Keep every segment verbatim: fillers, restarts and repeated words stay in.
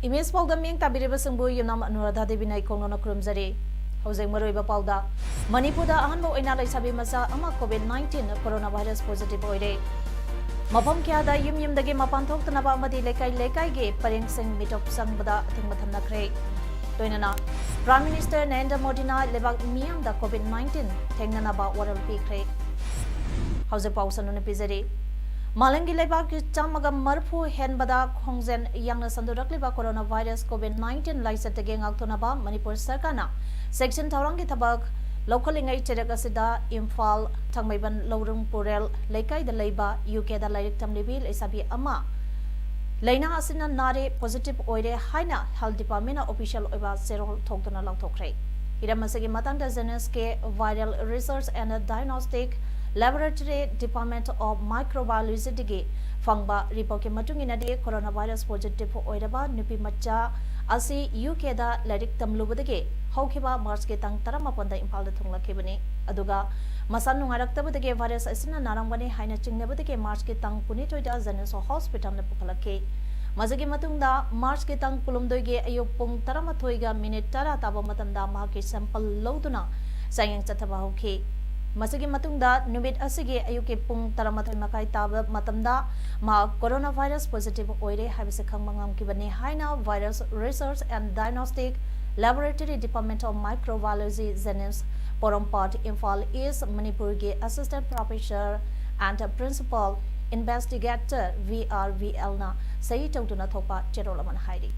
Image ꯄꯥꯎꯗ ꯃꯤꯠꯌꯦꯡ ꯇꯥꯕꯤꯔꯤꯕꯁꯤꯡꯕꯨ ꯌꯨꯝꯅꯥꯝ ꯑꯅꯨꯔꯥꯙꯥ ꯗꯦꯕꯤꯅ ꯏꯀꯣꯛꯅꯅ ꯈꯨꯔꯨꯝꯖꯔꯤ꯫ ꯍꯧꯖꯤꯛ ꯃꯔꯨꯑꯣꯏꯕ ꯄꯥꯎꯗ, ꯃꯅꯤꯄꯨꯔꯗ ꯑꯍꯥꯟꯕ ꯑꯣꯏꯅ ꯂꯩꯁꯥꯕꯤ ꯃꯆꯥ ꯑꯃ COVID nineteen coronavirus positive ꯑꯣꯏꯔꯦ꯫ ꯃꯐꯝ ꯀꯌꯥꯗ ꯌꯨꯝ ꯌꯨꯝꯗꯒꯤ ꯃꯄꯥꯟ ꯊꯣꯛꯇꯅꯕ ꯑꯃꯗꯤ ꯂꯩꯀꯥꯏ ꯂꯩꯀꯥꯏꯒꯤ ꯄꯔꯦꯡꯁꯤꯡ ꯃꯤꯇꯣꯞ ꯆꯪꯕꯗ ꯑꯊꯤꯡꯕ ꯊꯝꯅꯈ꯭ꯔꯦ꯫ ꯂꯣꯏꯅꯅ Prime Minister ꯅꯔꯦꯟꯗ꯭ꯔ ꯃꯣꯗꯤꯅ ꯂꯩꯕꯥꯛ ꯃꯤꯌꯥꯝꯗ COVID nineteen ꯊꯦꯡꯅꯅꯕ ꯋꯥꯔꯣꯜ ꯄꯤꯈ꯭ꯔꯦ꯫ ꯍꯧꯖꯤꯛ ꯄꯥꯎ ꯁꯟꯗꯣꯛꯅ ꯄꯤꯖꯔꯤ꯫ ꯃꯥꯂꯦꯝꯒꯤ ꯂꯩꯕꯥꯛ ꯆꯥꯝꯃꯒ ꯃꯔꯤꯐꯨ ꯍꯦꯟꯕꯗ ꯈꯣꯡꯖꯦꯜ ꯌꯥꯡꯅ ꯁꯟꯗꯣꯔꯛꯂꯤꯕ coronavirus COVID nineteen ꯂꯥꯏꯆꯠꯇꯒꯤ ꯉꯥꯛꯊꯣꯛꯅꯕ ꯃꯅꯤꯄꯨꯔ ꯁꯔꯀꯥꯔꯅ ꯆꯦꯛꯁꯤꯟ ꯊꯧꯔꯥꯡꯒꯤ ꯊꯕꯛ ꯂꯧꯈꯠꯂꯤꯉꯩ ꯆꯩꯔꯛ ꯑꯁꯤꯗ ꯏꯝꯐꯥꯜ, ꯊꯥꯡꯃꯩꯕꯟ, ꯂꯧꯔꯨꯡ, ꯄꯨꯔꯦꯜ ꯂꯩꯀꯥꯏꯗ ꯂꯩꯕ UKꯗ ꯂꯥꯏꯔꯤꯛ ꯇꯝꯂꯤꯕꯤ ꯂꯩꯁꯥꯕꯤ ꯑꯃ ꯂꯥꯏꯅꯥ ꯑꯁꯤꯅ ꯅꯥꯔꯦ, positive ꯑꯣꯏꯔꯦ ꯍꯥꯏꯅ Health Departmentꯅ official ꯑꯣꯏꯕ ꯆꯦꯔꯣꯜ ꯊꯣꯛꯇꯨꯅ ꯂꯥꯎꯊꯣꯛꯈ꯭ꯔꯦ꯫ ꯍꯤꯔꯝ ꯑꯁꯤꯒꯤ ꯃꯇꯥꯡꯗ JNIMSꯀꯤ Viral Research and Diagnostic Laboratory Department of Microbiologyꯗꯒꯤ ꯐꯪꯕ reportꯀꯤ ꯃꯇꯨꯡ ꯏꯟꯅꯗꯤ, coronavirus positive ꯑꯣꯏꯔꯕ ꯅꯨꯄꯤ ꯃꯆꯥ ꯑꯁꯤ UKꯗ ꯂꯥꯏꯔꯤꯛ ꯇꯝꯂꯨꯕꯗꯒꯤ ꯍꯧꯈꯤꯕ Marchꯀꯤ ꯇꯥꯡ ꯇꯔꯥꯃꯥꯄꯟꯗ ꯏꯝꯐꯥꯜꯗ ꯊꯨꯡꯂꯛꯈꯤꯕꯅꯤ꯫ ꯑꯗꯨꯒ ꯃꯁꯥ ꯅꯨꯡꯉꯥꯏꯔꯛꯇꯕꯗꯒꯤ virus ꯑꯁꯤꯅ ꯅꯥꯔꯝꯒꯅꯤ ꯍꯥꯏꯅ ꯆꯤꯡꯅꯕꯗꯒꯤ Marchꯀꯤ ꯇꯥꯡ ꯀꯨꯟꯅꯤꯊꯣꯏꯗ JNIMS Hospitalꯗ ꯄꯨꯈꯠꯂꯛꯈꯤ꯫ ꯃꯁꯤꯒꯤ ꯃꯇꯨꯡꯗ Marchꯀꯤ ꯇꯥꯡ ꯀꯨꯟꯍꯨꯝꯗꯣꯏꯒꯤ ꯑꯌꯨꯛ ꯄꯨꯡ ꯇꯔꯥꯃꯥꯊꯣꯏꯒ minute ꯇꯔꯥ ꯇꯥꯕ ꯃꯇꯝꯗ ꯃꯍꯥꯛꯀꯤ sample ꯂꯧꯗꯨꯅ ꯆꯥꯡꯌꯦꯡ ꯆꯠꯊꯕ ꯍꯧꯈꯤ꯫ ꯃꯁꯤꯒꯤ ꯃꯇꯨꯡꯗ ꯅꯨꯃꯤꯠ ꯑꯁꯤꯒꯤ ꯑꯌꯨꯛꯀꯤ ꯄꯨꯡ ꯇꯔꯥꯃꯥꯊꯣꯏ ꯃꯈꯥꯏ ꯇꯥꯕ ꯃꯇꯝꯗ ꯃꯍꯥꯛ coronavirus positive ꯑꯣꯏꯔꯦ ꯍꯥꯏꯕꯁꯤ ꯈꯪꯕ ꯉꯝꯈꯤꯕꯅꯤ ꯍꯥꯏꯅ Viral Research and Diagnostic Laboratory Department of Microbiology, JNIMS, ꯄꯣꯔꯣꯝꯄꯥꯠ, ꯏꯝꯐꯥꯜ ꯏꯁ, ꯃꯅꯤꯄꯨꯔꯒꯤ Assistant Professor and Principal Investigator, VRVLꯅ ꯁꯍꯤ ꯇꯧꯗꯨꯅ ꯊꯣꯛꯄ ꯆꯦꯔꯣꯜ ꯑꯃꯅ ꯍꯥꯏꯔꯤ꯫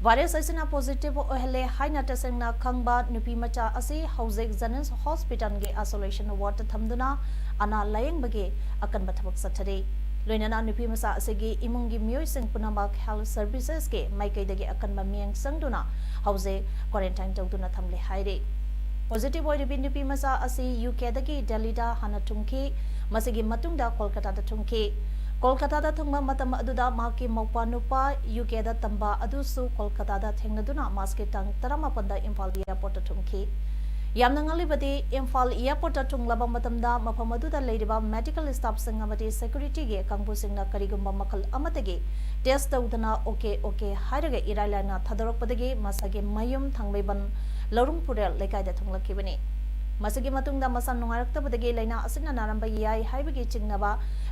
Virus ꯑꯁꯤꯅ positive ꯑꯣꯏꯍꯜꯂꯦ ꯍꯥꯏꯅ ꯇꯁꯦꯡꯅ ꯈꯪꯕ ꯅꯨꯄꯤ ꯃꯆꯥ ꯑꯁꯤ ꯍꯧꯖꯤꯛ JNIMS Hospitalꯒꯤ isolation wardꯇ ꯊꯝꯗꯨꯅ ꯑꯅꯥ ꯂꯥꯌꯦꯡꯕꯒꯤ ꯑꯀꯟꯕ ꯊꯕꯛ ꯆꯠꯊꯔꯤ꯫ ꯂꯣꯏꯅꯅ ꯅꯨꯄꯤ ꯃꯆꯥ ꯑꯁꯤꯒꯤ ꯏꯃꯨꯡꯒꯤ ꯃꯤꯑꯣꯏꯁꯤꯡ ꯄꯨꯝꯅꯃꯛ health services ꯀꯤ ꯃꯥꯏꯀꯩꯗꯒꯤ ꯑꯀꯟꯕ ꯃꯤꯠꯌꯦꯡ ꯆꯪꯗꯨꯅ ꯍꯧꯖꯤꯛ quarantine ꯇꯧꯗꯨꯅ ꯊꯝꯂꯤ ꯍꯥꯏꯔꯤ꯫ Positive ꯑꯣꯏꯔꯤꯕꯤ ꯅꯨꯄꯤ ꯃꯆꯥ ꯑꯁꯤ ꯌꯨ ꯀꯦꯗꯒꯤ ꯗꯦꯜꯂꯤꯗ ꯍꯥꯟꯅ ꯊꯨꯡꯈꯤ꯫ ꯃꯁꯤꯒꯤ ꯃꯇꯨꯡꯗ ꯀꯣꯜꯀꯇꯥꯗ ꯊꯨꯡꯈꯤ꯫ ꯀꯣꯜꯀꯇꯥꯗ ꯊꯨꯡꯕ ꯃꯇꯝ ꯑꯗꯨꯗ ꯃꯍꯥꯛꯀꯤ ꯃꯧꯄ꯭ꯋꯥ ꯅꯨꯄꯥ ꯌꯨ ꯀꯦꯗ ꯇꯝꯕ ꯑꯗꯨꯁꯨ ꯀꯣꯜꯀꯇꯥꯗ ꯊꯦꯡꯅꯗꯨꯅ ꯃꯥꯔꯆꯀꯤ ꯇꯥꯡ ꯇꯔꯥꯃꯥꯄꯟꯗ ꯏꯝꯐꯥꯜ airport ꯇ ꯊꯨꯡꯈꯤ꯫ ꯌꯥꯝꯅ ꯉꯜꯂꯤꯕꯗꯤ, ꯏꯝꯐꯥꯜ airport ꯇ ꯊꯨꯡꯂꯕ ꯃꯇꯝꯗ ꯃꯐꯝ ꯑꯗꯨꯗ ꯂꯩꯔꯤꯕ medical staff ꯁꯤꯡ ꯑꯃꯗꯤ security ꯒꯤ ꯀꯥꯡꯕꯨꯁꯤꯡꯅ ꯀꯔꯤꯒꯨꯝꯕ ꯃꯈꯜ ꯑꯃꯠꯇꯒꯤ test ꯇꯧꯗꯅ OK, OK ꯍꯥꯏꯔꯒ ꯏꯔꯥꯏ ꯂꯥꯏꯅ ꯊꯥꯗꯣꯔꯛꯄꯗꯒꯤ ꯃꯁꯥꯒꯤ ꯃꯌꯨꯝ ꯊꯥꯡꯃꯩꯕꯟ ꯂꯧꯔꯨꯡ ꯄꯨꯔꯦꯜ ꯂꯩꯀꯥꯏꯗ ꯊꯨꯡꯂꯛꯈꯤꯕꯅꯤ꯫ ꯃꯁꯤꯒꯤ ꯃꯇꯨꯡꯗ ꯃꯁꯥ ꯅꯨꯡꯉꯥꯏꯔꯛꯇꯕꯗꯒꯤ ꯂꯥꯏꯅꯥ ꯑꯁꯤꯅ ꯅꯥꯔꯝꯕ ꯌꯥꯏ ꯍꯥꯏꯕꯒꯤ ꯆꯤꯡꯅꯕ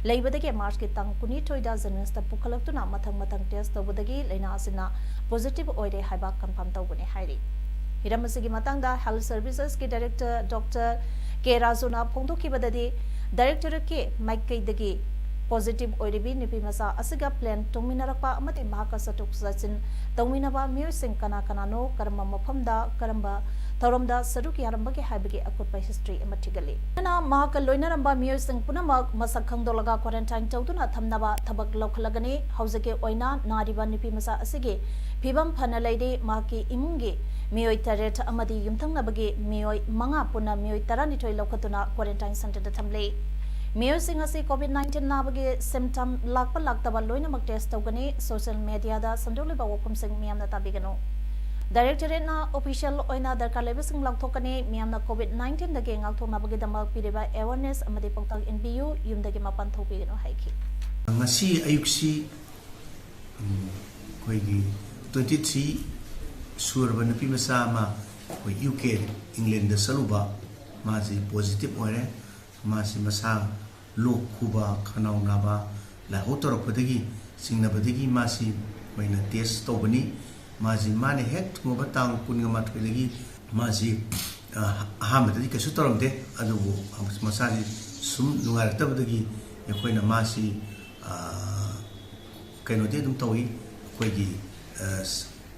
ꯂꯩꯕꯗꯒꯤ ꯃꯥꯔꯆꯀꯤ ꯇꯥꯡ ꯀꯨꯟꯅꯤꯊꯣꯏꯗ JNIMS ꯇ ꯄꯨꯈꯠꯂꯛꯇꯨꯅ ꯃꯊꯪ ꯃꯊꯪ test ꯇꯧꯕꯗꯒꯤ ꯂꯥꯏꯅꯥ ꯑꯁꯤꯅ positive ꯑꯣꯏꯔꯦ ꯍꯥꯏꯕ confirm ꯇꯧꯕꯅꯤ ꯍꯥꯏꯔꯤ꯫ ꯍꯤꯔꯝ ꯑꯁꯤꯒꯤ ꯃꯇꯥꯡꯗ health services ꯀꯤ director Doctor ꯀꯦ ꯔꯥꯖꯨꯅ ꯐꯣꯡꯗꯣꯛꯈꯤꯕꯗꯗꯤ, directorate ꯀꯤ ꯃꯥꯏꯀꯩꯗꯒꯤ positive ꯑꯣꯏꯔꯤꯕꯤ ꯅꯨꯄꯤ ꯃꯆꯥ ꯑꯁꯤꯒ plane ꯇꯣꯡꯃꯤꯟꯅꯔꯛꯄ ꯑꯃꯗꯤ ꯃꯍꯥꯛꯀ ꯆꯠꯊꯣꯛ ꯆꯠꯁꯤꯟ ꯇꯧꯃꯤꯟꯅꯕ ꯃꯤꯑꯣꯏꯁꯤꯡ ꯀꯅꯥ ꯀꯅꯥꯅꯣ, ꯀꯔꯝꯕ ꯃꯐꯝꯗ, ꯀꯔꯝꯕ ꯊꯧꯔꯝꯗ ꯁꯔꯨꯛ ꯌꯥꯔꯝꯕꯒꯦ ꯍꯥꯏꯕꯒꯤ ꯑꯀꯨꯞꯄ history ꯑꯃ ꯊꯤꯒꯠꯂꯤ꯫ ꯂꯣꯏꯅꯅ ꯃꯍꯥꯛꯀ ꯂꯣꯏꯅꯔꯝꯕ ꯃꯤꯑꯣꯏꯁꯤꯡ ꯄꯨꯝꯅꯃꯛ ꯃꯁꯛ ꯈꯪꯗꯣꯛꯂꯒ quarantine ꯇꯧꯗꯨꯅ ꯊꯝꯅꯕ ꯊꯕꯛ ꯂꯧꯈꯠꯂꯒꯅꯤ꯫ ꯍꯧꯖꯤꯛꯀꯤ ꯑꯣꯏꯅ ꯅꯥꯔꯤꯕ ꯅꯨꯄꯤ ꯃꯆꯥ ꯑꯁꯤꯒꯤ ꯐꯤꯕꯝ ꯐꯅ ꯂꯩꯔꯤ꯫ ꯃꯍꯥꯛꯀꯤ ꯏꯃꯨꯡꯒꯤ ꯃꯤꯑꯣꯏ ꯇꯔꯦꯠ ꯑꯃꯗꯤ ꯌꯨꯝꯊꯪꯅꯕꯒꯤ ꯃꯤꯑꯣꯏ ꯃꯉꯥ ꯄꯨꯟꯅ ꯃꯤꯑꯣꯏ ꯇꯔꯥꯅꯤꯊꯣꯏ ꯂꯧꯈꯠꯇꯨꯅ quarantine centre ꯗ ꯊꯝꯂꯤ꯫ ꯃꯤꯑꯣꯏꯁꯤꯡ ꯑꯁꯤ COVID nineteen ꯅꯥꯕꯒꯤ symptom ꯂꯥꯛꯄ ꯂꯥꯛꯇꯕ ꯂꯣꯏꯅꯃꯛ test ꯇꯧꯒꯅꯤ꯫ Social media ꯗ ꯁꯟꯗꯣꯛꯂꯤꯕ ꯋꯥꯐꯝꯁꯤꯡ ꯃꯤꯌꯥꯝꯅ ꯇꯥꯕꯤꯒꯅꯨ꯫ Directorate ꯅ official ꯑꯣꯏꯅ ꯗꯔꯀꯥꯔ ꯂꯩꯕꯁꯤꯡ ꯂꯥꯎꯊꯣꯛꯀꯅꯤ꯫ ꯃꯤꯌꯥꯝꯅ COVID nineteen ꯗꯒꯤ ꯉꯥꯛꯊꯣꯛꯅꯕꯒꯤꯗꯃꯛ ꯄꯤꯔꯤꯕ awareness ꯑꯃꯗꯤ ꯄꯥꯎꯇꯥꯛ ꯏꯟꯕꯤꯌꯨ, ꯌꯨꯝꯗꯒꯤ ꯃꯄꯥꯟ ꯊꯣꯛꯄꯤꯒꯅꯨ ꯍꯥꯏꯈꯤ꯫ ꯉꯁꯤ ꯑꯌꯨꯛꯁꯤ, ꯎꯝ, ꯑꯩꯈꯣꯏꯒꯤ twenty three ꯁꯨꯔꯕ ꯅꯨꯄꯤ ꯃꯆꯥ ꯑꯃ ꯑꯩꯈꯣꯏ ꯌꯨ ꯀꯦ, ꯏꯪꯂꯦꯟꯗ ꯆꯠꯂꯨꯕ, ꯃꯥꯁꯤ positive ꯑꯣꯏꯔꯦ꯫ ꯃꯥꯁꯤ ꯃꯁꯥ ꯂꯣꯛ ꯈꯨꯕ, ꯈꯅꯥꯎ ꯅꯥꯕ, ꯂꯥꯏꯍꯧ ꯇꯧꯔꯛꯄꯗꯒꯤ ꯆꯤꯡꯅꯕꯗꯒꯤ ꯃꯥꯁꯤ ꯑꯩꯈꯣꯏꯅ test ꯇꯧꯕꯅꯤ꯫ ꯃꯥꯁꯤ, ꯃꯥꯅ ꯍꯦꯛ ꯊꯨꯡꯉꯕ ꯇꯥꯡ ꯀꯨꯟꯒ ꯃꯥꯊꯣꯏꯗꯒꯤ ꯃꯥꯁꯤ, ꯑ, ꯑꯍꯥꯟꯕꯗꯗꯤ ꯀꯩꯁꯨ ꯇꯧꯔꯝꯗꯦ, ꯑꯗꯨꯕꯨ ꯃꯁꯥꯁꯤ ꯁꯨꯝ ꯅꯨꯡꯉꯥꯏꯔꯛꯇꯕꯗꯒꯤ ꯑꯩꯈꯣꯏꯅ ꯃꯥꯁꯤ, ꯑ, ꯀꯩꯅꯣꯗꯤ ꯑꯗꯨꯝ ꯇꯧꯏ, ꯑꯩꯈꯣꯏꯒꯤ, ꯑ,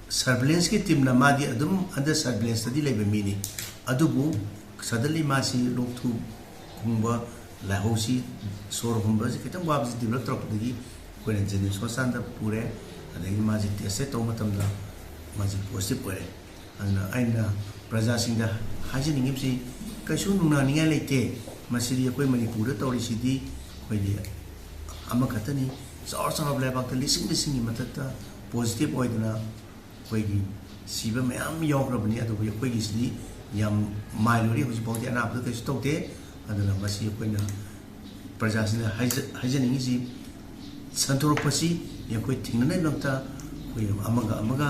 surveillance ꯀꯤ team ꯅ ꯃꯥꯗꯤ ꯑꯗꯨꯝ under surveillance ꯇꯗꯤ ꯂꯩꯕ ꯃꯤꯅꯤ꯫ ꯑꯗꯨꯕꯨ suddenly ꯃꯥꯁꯤ ꯂꯣꯛ ꯊꯨ-, ꯈꯨꯡꯕ, ꯂꯥꯏꯍꯧꯁꯤ, ꯁꯣꯔ ꯍꯣꯟꯕꯁꯤ ꯈꯤꯇꯪ ꯋꯥꯕꯁꯤ develop ꯇꯧꯔꯛꯄꯗꯒꯤ ꯑꯩꯈꯣꯏꯅ ꯖꯦꯅꯤꯝꯁ ꯍꯣꯁꯄꯤꯇꯥꯜꯗ ꯄꯨꯔꯦ꯫ ꯑꯗꯒꯤ ꯃꯥꯁꯤ test ꯇꯧꯕ ꯃꯇꯝꯗ ꯃꯥꯁꯤ positive ꯑꯣꯏꯔꯦ꯫ ꯑꯗꯨꯅ ꯑꯩꯅ ꯄ꯭ꯔꯖꯥꯁꯤꯡꯗ ꯍꯥꯏꯖꯅꯤꯡꯉꯤꯕꯁꯤ, ꯀꯩꯁꯨ ꯅꯨꯡꯅꯥꯅꯤꯡꯉꯥꯏ ꯂꯩꯇꯦ꯫ ꯃꯁꯤꯗꯤ ꯑꯩꯈꯣꯏ ꯃꯅꯤꯄꯨꯔꯗ ꯇꯧꯔꯤꯁꯤꯗꯤ ꯑꯩꯈꯣꯏꯗꯤ ꯑꯃꯈꯛꯇꯅꯤ꯫ ꯆꯥꯎꯔ ꯆꯥꯎꯔꯕ ꯂꯩꯕꯥꯛꯇ ꯂꯤꯁꯤꯡ ꯂꯤꯁꯤꯡꯒꯤ ꯃꯊꯛꯇ positive ꯑꯣꯏꯗꯅ ꯑꯩꯈꯣꯏꯒꯤ ꯁꯤꯕ ꯃꯌꯥꯝ ꯌꯥꯎꯈ꯭ꯔꯕꯅꯤ꯫ ꯑꯗꯨꯕꯨ ꯑꯩꯈꯣꯏꯒꯤꯁꯤꯗꯤ ꯌꯥꯝ mild ꯑꯣꯏꯔꯤ, ꯍꯧꯖꯤꯛ ꯐꯥꯎꯗꯤ ꯑꯅꯥꯕꯗ ꯀꯩꯁꯨ ꯇꯧꯗꯦ꯫ ꯑꯗꯨꯅ ꯃꯁꯤ ꯑꯩꯈꯣꯏꯅ ꯄ꯭ꯔꯖꯥꯁꯤꯡꯗ ꯍꯥꯏꯖ-, ꯍꯥꯏꯖꯅꯤꯡꯉꯤꯁꯤ, ꯁꯟꯗꯣꯔꯛꯄꯁꯤ ꯑꯩꯈꯣꯏ ꯊꯤꯡꯅꯅꯕꯒꯤꯗꯃꯛꯇ ꯑꯩꯈꯣꯏ ꯑꯃꯒ ꯑꯃꯒ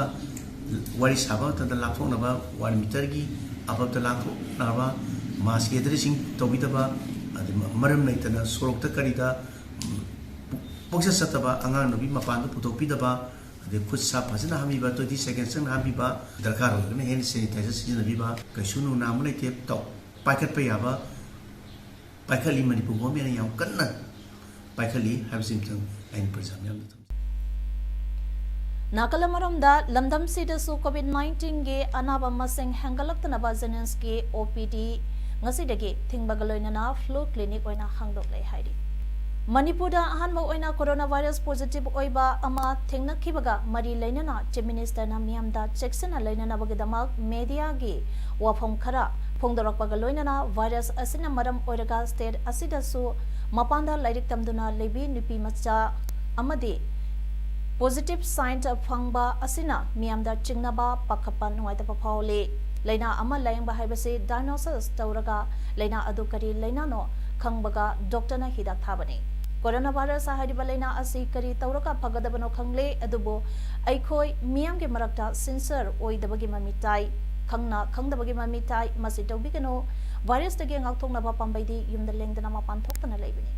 ꯋꯥꯔꯤ ꯁꯥꯕ ꯃꯇꯝꯗ ꯂꯥꯞꯊꯣꯛꯅꯕ, one meterꯒꯤ above ꯗ ꯂꯥꯞꯊꯣꯛꯅꯕ, mass gatheringꯁꯤꯡ ꯇꯧꯕꯤꯗꯕ, ꯑꯗꯩ ꯃꯔꯝ ꯂꯩꯇꯅ ꯁꯣꯔꯣꯛꯇ ꯀꯔꯤꯗ, ꯎꯝ, ꯄꯨ-, ꯄꯪꯆꯠ ꯆꯠꯇꯕ, ꯑꯉꯥꯡ ꯅꯨꯄꯤ ꯃꯄꯥꯟꯗ ꯄꯨꯊꯣꯛꯄꯤꯗꯕ, ꯑꯗꯩ ꯈꯨꯠ ꯁꯥ ꯐꯖꯅ ꯍꯥꯝꯕꯤꯕ, twenty seconds ꯆꯪꯅ ꯍꯥꯝꯕꯤꯕ, ꯗꯔꯀꯥꯔ ꯑꯣꯏꯔꯒꯅ hand sanitizer ꯁꯤꯖꯤꯟꯅꯕꯤꯕ, ꯀꯩꯁꯨ ꯅꯨꯡꯅꯥꯡꯕ ꯂꯩꯇꯦ꯫ ꯇꯧ-, ꯄꯥꯏꯈꯠꯄ ꯌꯥꯕ ꯄꯥꯏꯈꯠꯂꯤ꯫ ꯃꯅꯤꯄꯨꯔ ꯒꯣꯔꯃꯦꯟꯅ ꯌꯥꯝ ꯀꯟꯅ ꯄꯥꯏꯈꯠꯂꯤ ꯍꯥꯏꯕꯁꯤꯃꯇꯪ ꯑꯩꯅ ꯄ꯭ꯔꯖꯥ ꯃꯤꯌꯥꯝꯗ ꯊꯝꯖꯒꯦ꯫ ꯅꯥꯒꯥꯂꯦꯟ ꯃꯔꯝꯗ ꯂꯝꯗꯝꯁꯤꯗꯁꯨ COVID nineteenꯒꯤ ꯑꯅꯥꯕ ꯃꯁꯤꯡ ꯍꯦꯟꯒꯠꯂꯛꯇꯅꯕ ꯖꯦꯅꯤꯝꯁꯀꯤ OPD ꯉꯁꯤꯗꯒꯤ ꯊꯤꯡꯕꯒ ꯂꯣꯏꯅꯅ flu clinic ꯑꯣꯏꯅ ꯍꯥꯡꯗꯣꯛꯂꯦ ꯍꯥꯏꯔꯤ꯫ ꯃꯅꯤꯄꯨꯔꯗ ꯑꯍꯥꯟꯕ ꯑꯣꯏꯅ coronavirus positive ꯑꯣꯏꯕ ꯑꯃ ꯊꯦꯡꯅꯈꯤꯕꯒ ꯃꯔꯤ ꯂꯩꯅꯅ Chief Ministerꯅ ꯃꯤꯌꯥꯝꯗ ꯆꯦꯛꯁꯤꯟꯅ ꯂꯩꯅꯅꯕꯒꯤꯗꯃꯛ mediaꯒꯤ ꯋꯥꯐꯝ ꯈꯔ ꯐꯣꯡꯗꯣꯔꯛꯄꯒ ꯂꯣꯏꯅꯅ virus ꯑꯁꯤꯅ ꯃꯔꯝ ꯑꯣꯏꯔꯒ state ꯑꯁꯤꯗꯁꯨ ꯃꯄꯥꯟꯗ ꯂꯥꯏꯔꯤꯛ ꯇꯝꯗꯨꯅ ꯂꯩꯕꯤ ꯅꯨꯄꯤ ꯃꯆꯥ ꯑꯃꯗꯤ positive sign ꯐꯪꯕ ꯑꯁꯤꯅ ꯃꯤꯌꯥꯝꯗ ꯆꯤꯡꯅꯕ, ꯄꯥꯈꯠꯄ, ꯅꯨꯡꯉꯥꯏꯇꯕ ꯐꯥꯎꯍꯜꯂꯤ꯫ ꯂꯥꯏꯅꯥ ꯑꯃ ꯂꯥꯌꯦꯡꯕ ꯍꯥꯏꯕꯁꯤ diagnosis ꯇꯧꯔꯒ ꯂꯥꯏꯅꯥ ꯑꯗꯨ ꯀꯔꯤ ꯂꯥꯏꯅꯥꯅꯣ ꯈꯪꯕꯒ doctorꯅ ꯍꯤꯗꯥꯛ ꯊꯥꯕꯅꯤ꯫ Coronavirus ꯍꯥꯏꯔꯤꯕ ꯂꯥꯏꯅꯥ ꯑꯁꯤ ꯀꯔꯤ ꯇꯧꯔꯒ ꯐꯒꯗꯕꯅꯣ ꯈꯪꯂꯦ, ꯑꯗꯨꯕꯨ ꯑꯩꯈꯣꯏ ꯃꯤꯌꯥꯝꯒꯤ ꯃꯔꯛꯇ sincere ꯑꯣꯏꯗꯕꯒꯤ ꯃꯃꯤ ꯇꯥꯏ, ꯈꯪꯅ ꯈꯪꯗꯕꯒꯤ ꯃꯃꯤ ꯇꯥꯏ꯫ ꯃꯁꯤ ꯇꯧꯕꯤꯒꯅꯨ꯫ Virusꯇꯒꯤ ꯉꯥꯛꯊꯣꯛꯅꯕ ꯄꯥꯝꯕꯩꯗꯤ ꯌꯨꯝꯗ ꯂꯦꯡꯗꯅ ꯃꯄꯥꯟ ꯊꯣꯛꯇꯅ ꯂꯩꯕꯅꯤ꯫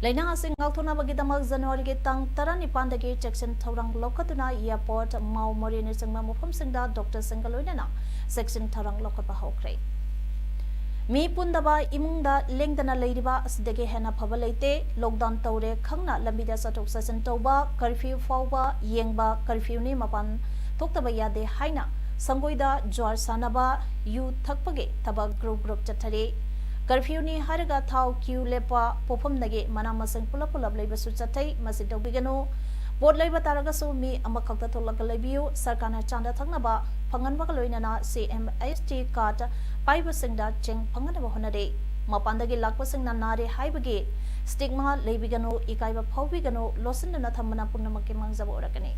ꯂꯥꯏꯅꯥ ꯑꯁꯤ ꯉꯥꯛꯊꯣꯛꯅꯕꯒꯤꯗꯃꯛ Januaryꯒꯤ ꯇꯥꯡ ꯇꯔꯥꯅꯤꯄꯥꯟꯗꯒꯤ ꯆꯦꯛꯁꯤꯟ ꯊꯧꯔꯥꯡ ꯂꯧꯈꯠꯇꯨꯅ airport, ꯃꯥꯎ ꯃꯣꯔꯦꯅꯆꯤꯡꯕ ꯃꯐꯝꯁꯤꯡꯗ doctorꯁꯤꯡꯒ ꯂꯣꯏꯅꯅ ꯆꯦꯛꯁꯤꯟ ꯊꯧꯔꯥꯡ ꯂꯧꯈꯠꯄ ꯍꯧꯈ꯭ꯔꯦ꯫ ꯃꯤ ꯄꯨꯟꯗꯕ, ꯏꯃꯨꯡꯗ ꯂꯦꯡꯗꯅ ꯂꯩꯔꯤꯕ ꯑꯁꯤꯗꯒꯤ ꯍꯦꯟꯅ ꯐꯕ ꯂꯩꯇꯦ꯫ Lockdown ꯇꯧꯔꯦ ꯈꯪꯅ ꯂꯝꯕꯤꯗ ꯆꯠꯊꯣꯛ ꯆꯠꯁꯤꯟ ꯇꯧꯕ, curfew ꯐꯥꯎꯕ ꯌꯦꯡꯕ, curfewꯅꯤ ꯃꯄꯥꯟ ꯊꯣꯛꯇꯕ ꯌꯥꯗꯦ ꯍꯥꯏꯅ ꯁꯪꯒꯣꯏꯗ ꯖ꯭ꯋꯥꯔ ꯁꯥꯟꯅꯕ, ꯌꯨ ꯊꯛꯄꯒꯤ ꯊꯕꯛ group group ꯆꯠꯊꯔꯤ꯫ ꯀꯔꯐ꯭ꯌꯨꯅꯤ ꯍꯥꯏꯔꯒ ꯊꯥꯎ ꯀ꯭ꯌꯨ ꯂꯦꯞꯄ, ꯄꯣꯠꯐꯝꯗꯒꯤ ꯃꯅꯥ ꯃꯁꯤꯡ ꯄꯨꯂꯞ ꯄꯨꯂꯞ ꯂꯩꯕꯁꯨ ꯆꯠꯊꯩ꯫ ꯃꯁꯤ ꯇꯧꯕꯤꯒꯅꯨ꯫ ꯄꯣꯠ ꯂꯩꯕ ꯇꯥꯔꯒꯁꯨ ꯃꯤ ꯑꯃꯈꯛꯇ ꯊꯣꯛꯂꯒ ꯂꯩꯕꯤꯌꯨ꯫ ꯁꯔꯀꯥꯔꯅ ꯆꯥꯅ ꯊꯛꯅꯕ ꯐꯪꯍꯟꯕꯒ ꯂꯣꯏꯅꯅ ꯁꯤ ꯑꯦꯝ ꯑꯦꯁ ꯇꯤ ꯀꯥꯔꯗ ꯄꯥꯏꯕꯁꯤꯡꯗ ꯆꯦꯡ ꯐꯪꯍꯟꯅꯕ ꯍꯣꯠꯅꯔꯤ꯫ ꯃꯄꯥꯟꯗꯒꯤ ꯂꯥꯛꯄꯁꯤꯡꯅ ꯅꯥꯔꯦ ꯍꯥꯏꯕꯒꯤ ꯁ꯭ꯇꯤꯒꯃꯥ ꯂꯩꯕꯤꯒꯅꯨ, ꯏꯀꯥꯏꯕ ꯐꯥꯎꯕꯤꯒꯅꯨ, ꯂꯣꯠꯁꯤꯟꯗꯨꯅ ꯊꯝꯕꯅ ꯄꯨꯝꯅꯃꯛꯀꯤ ꯃꯥꯡꯖꯕ ꯑꯣꯏꯔꯛꯀꯅꯤ꯫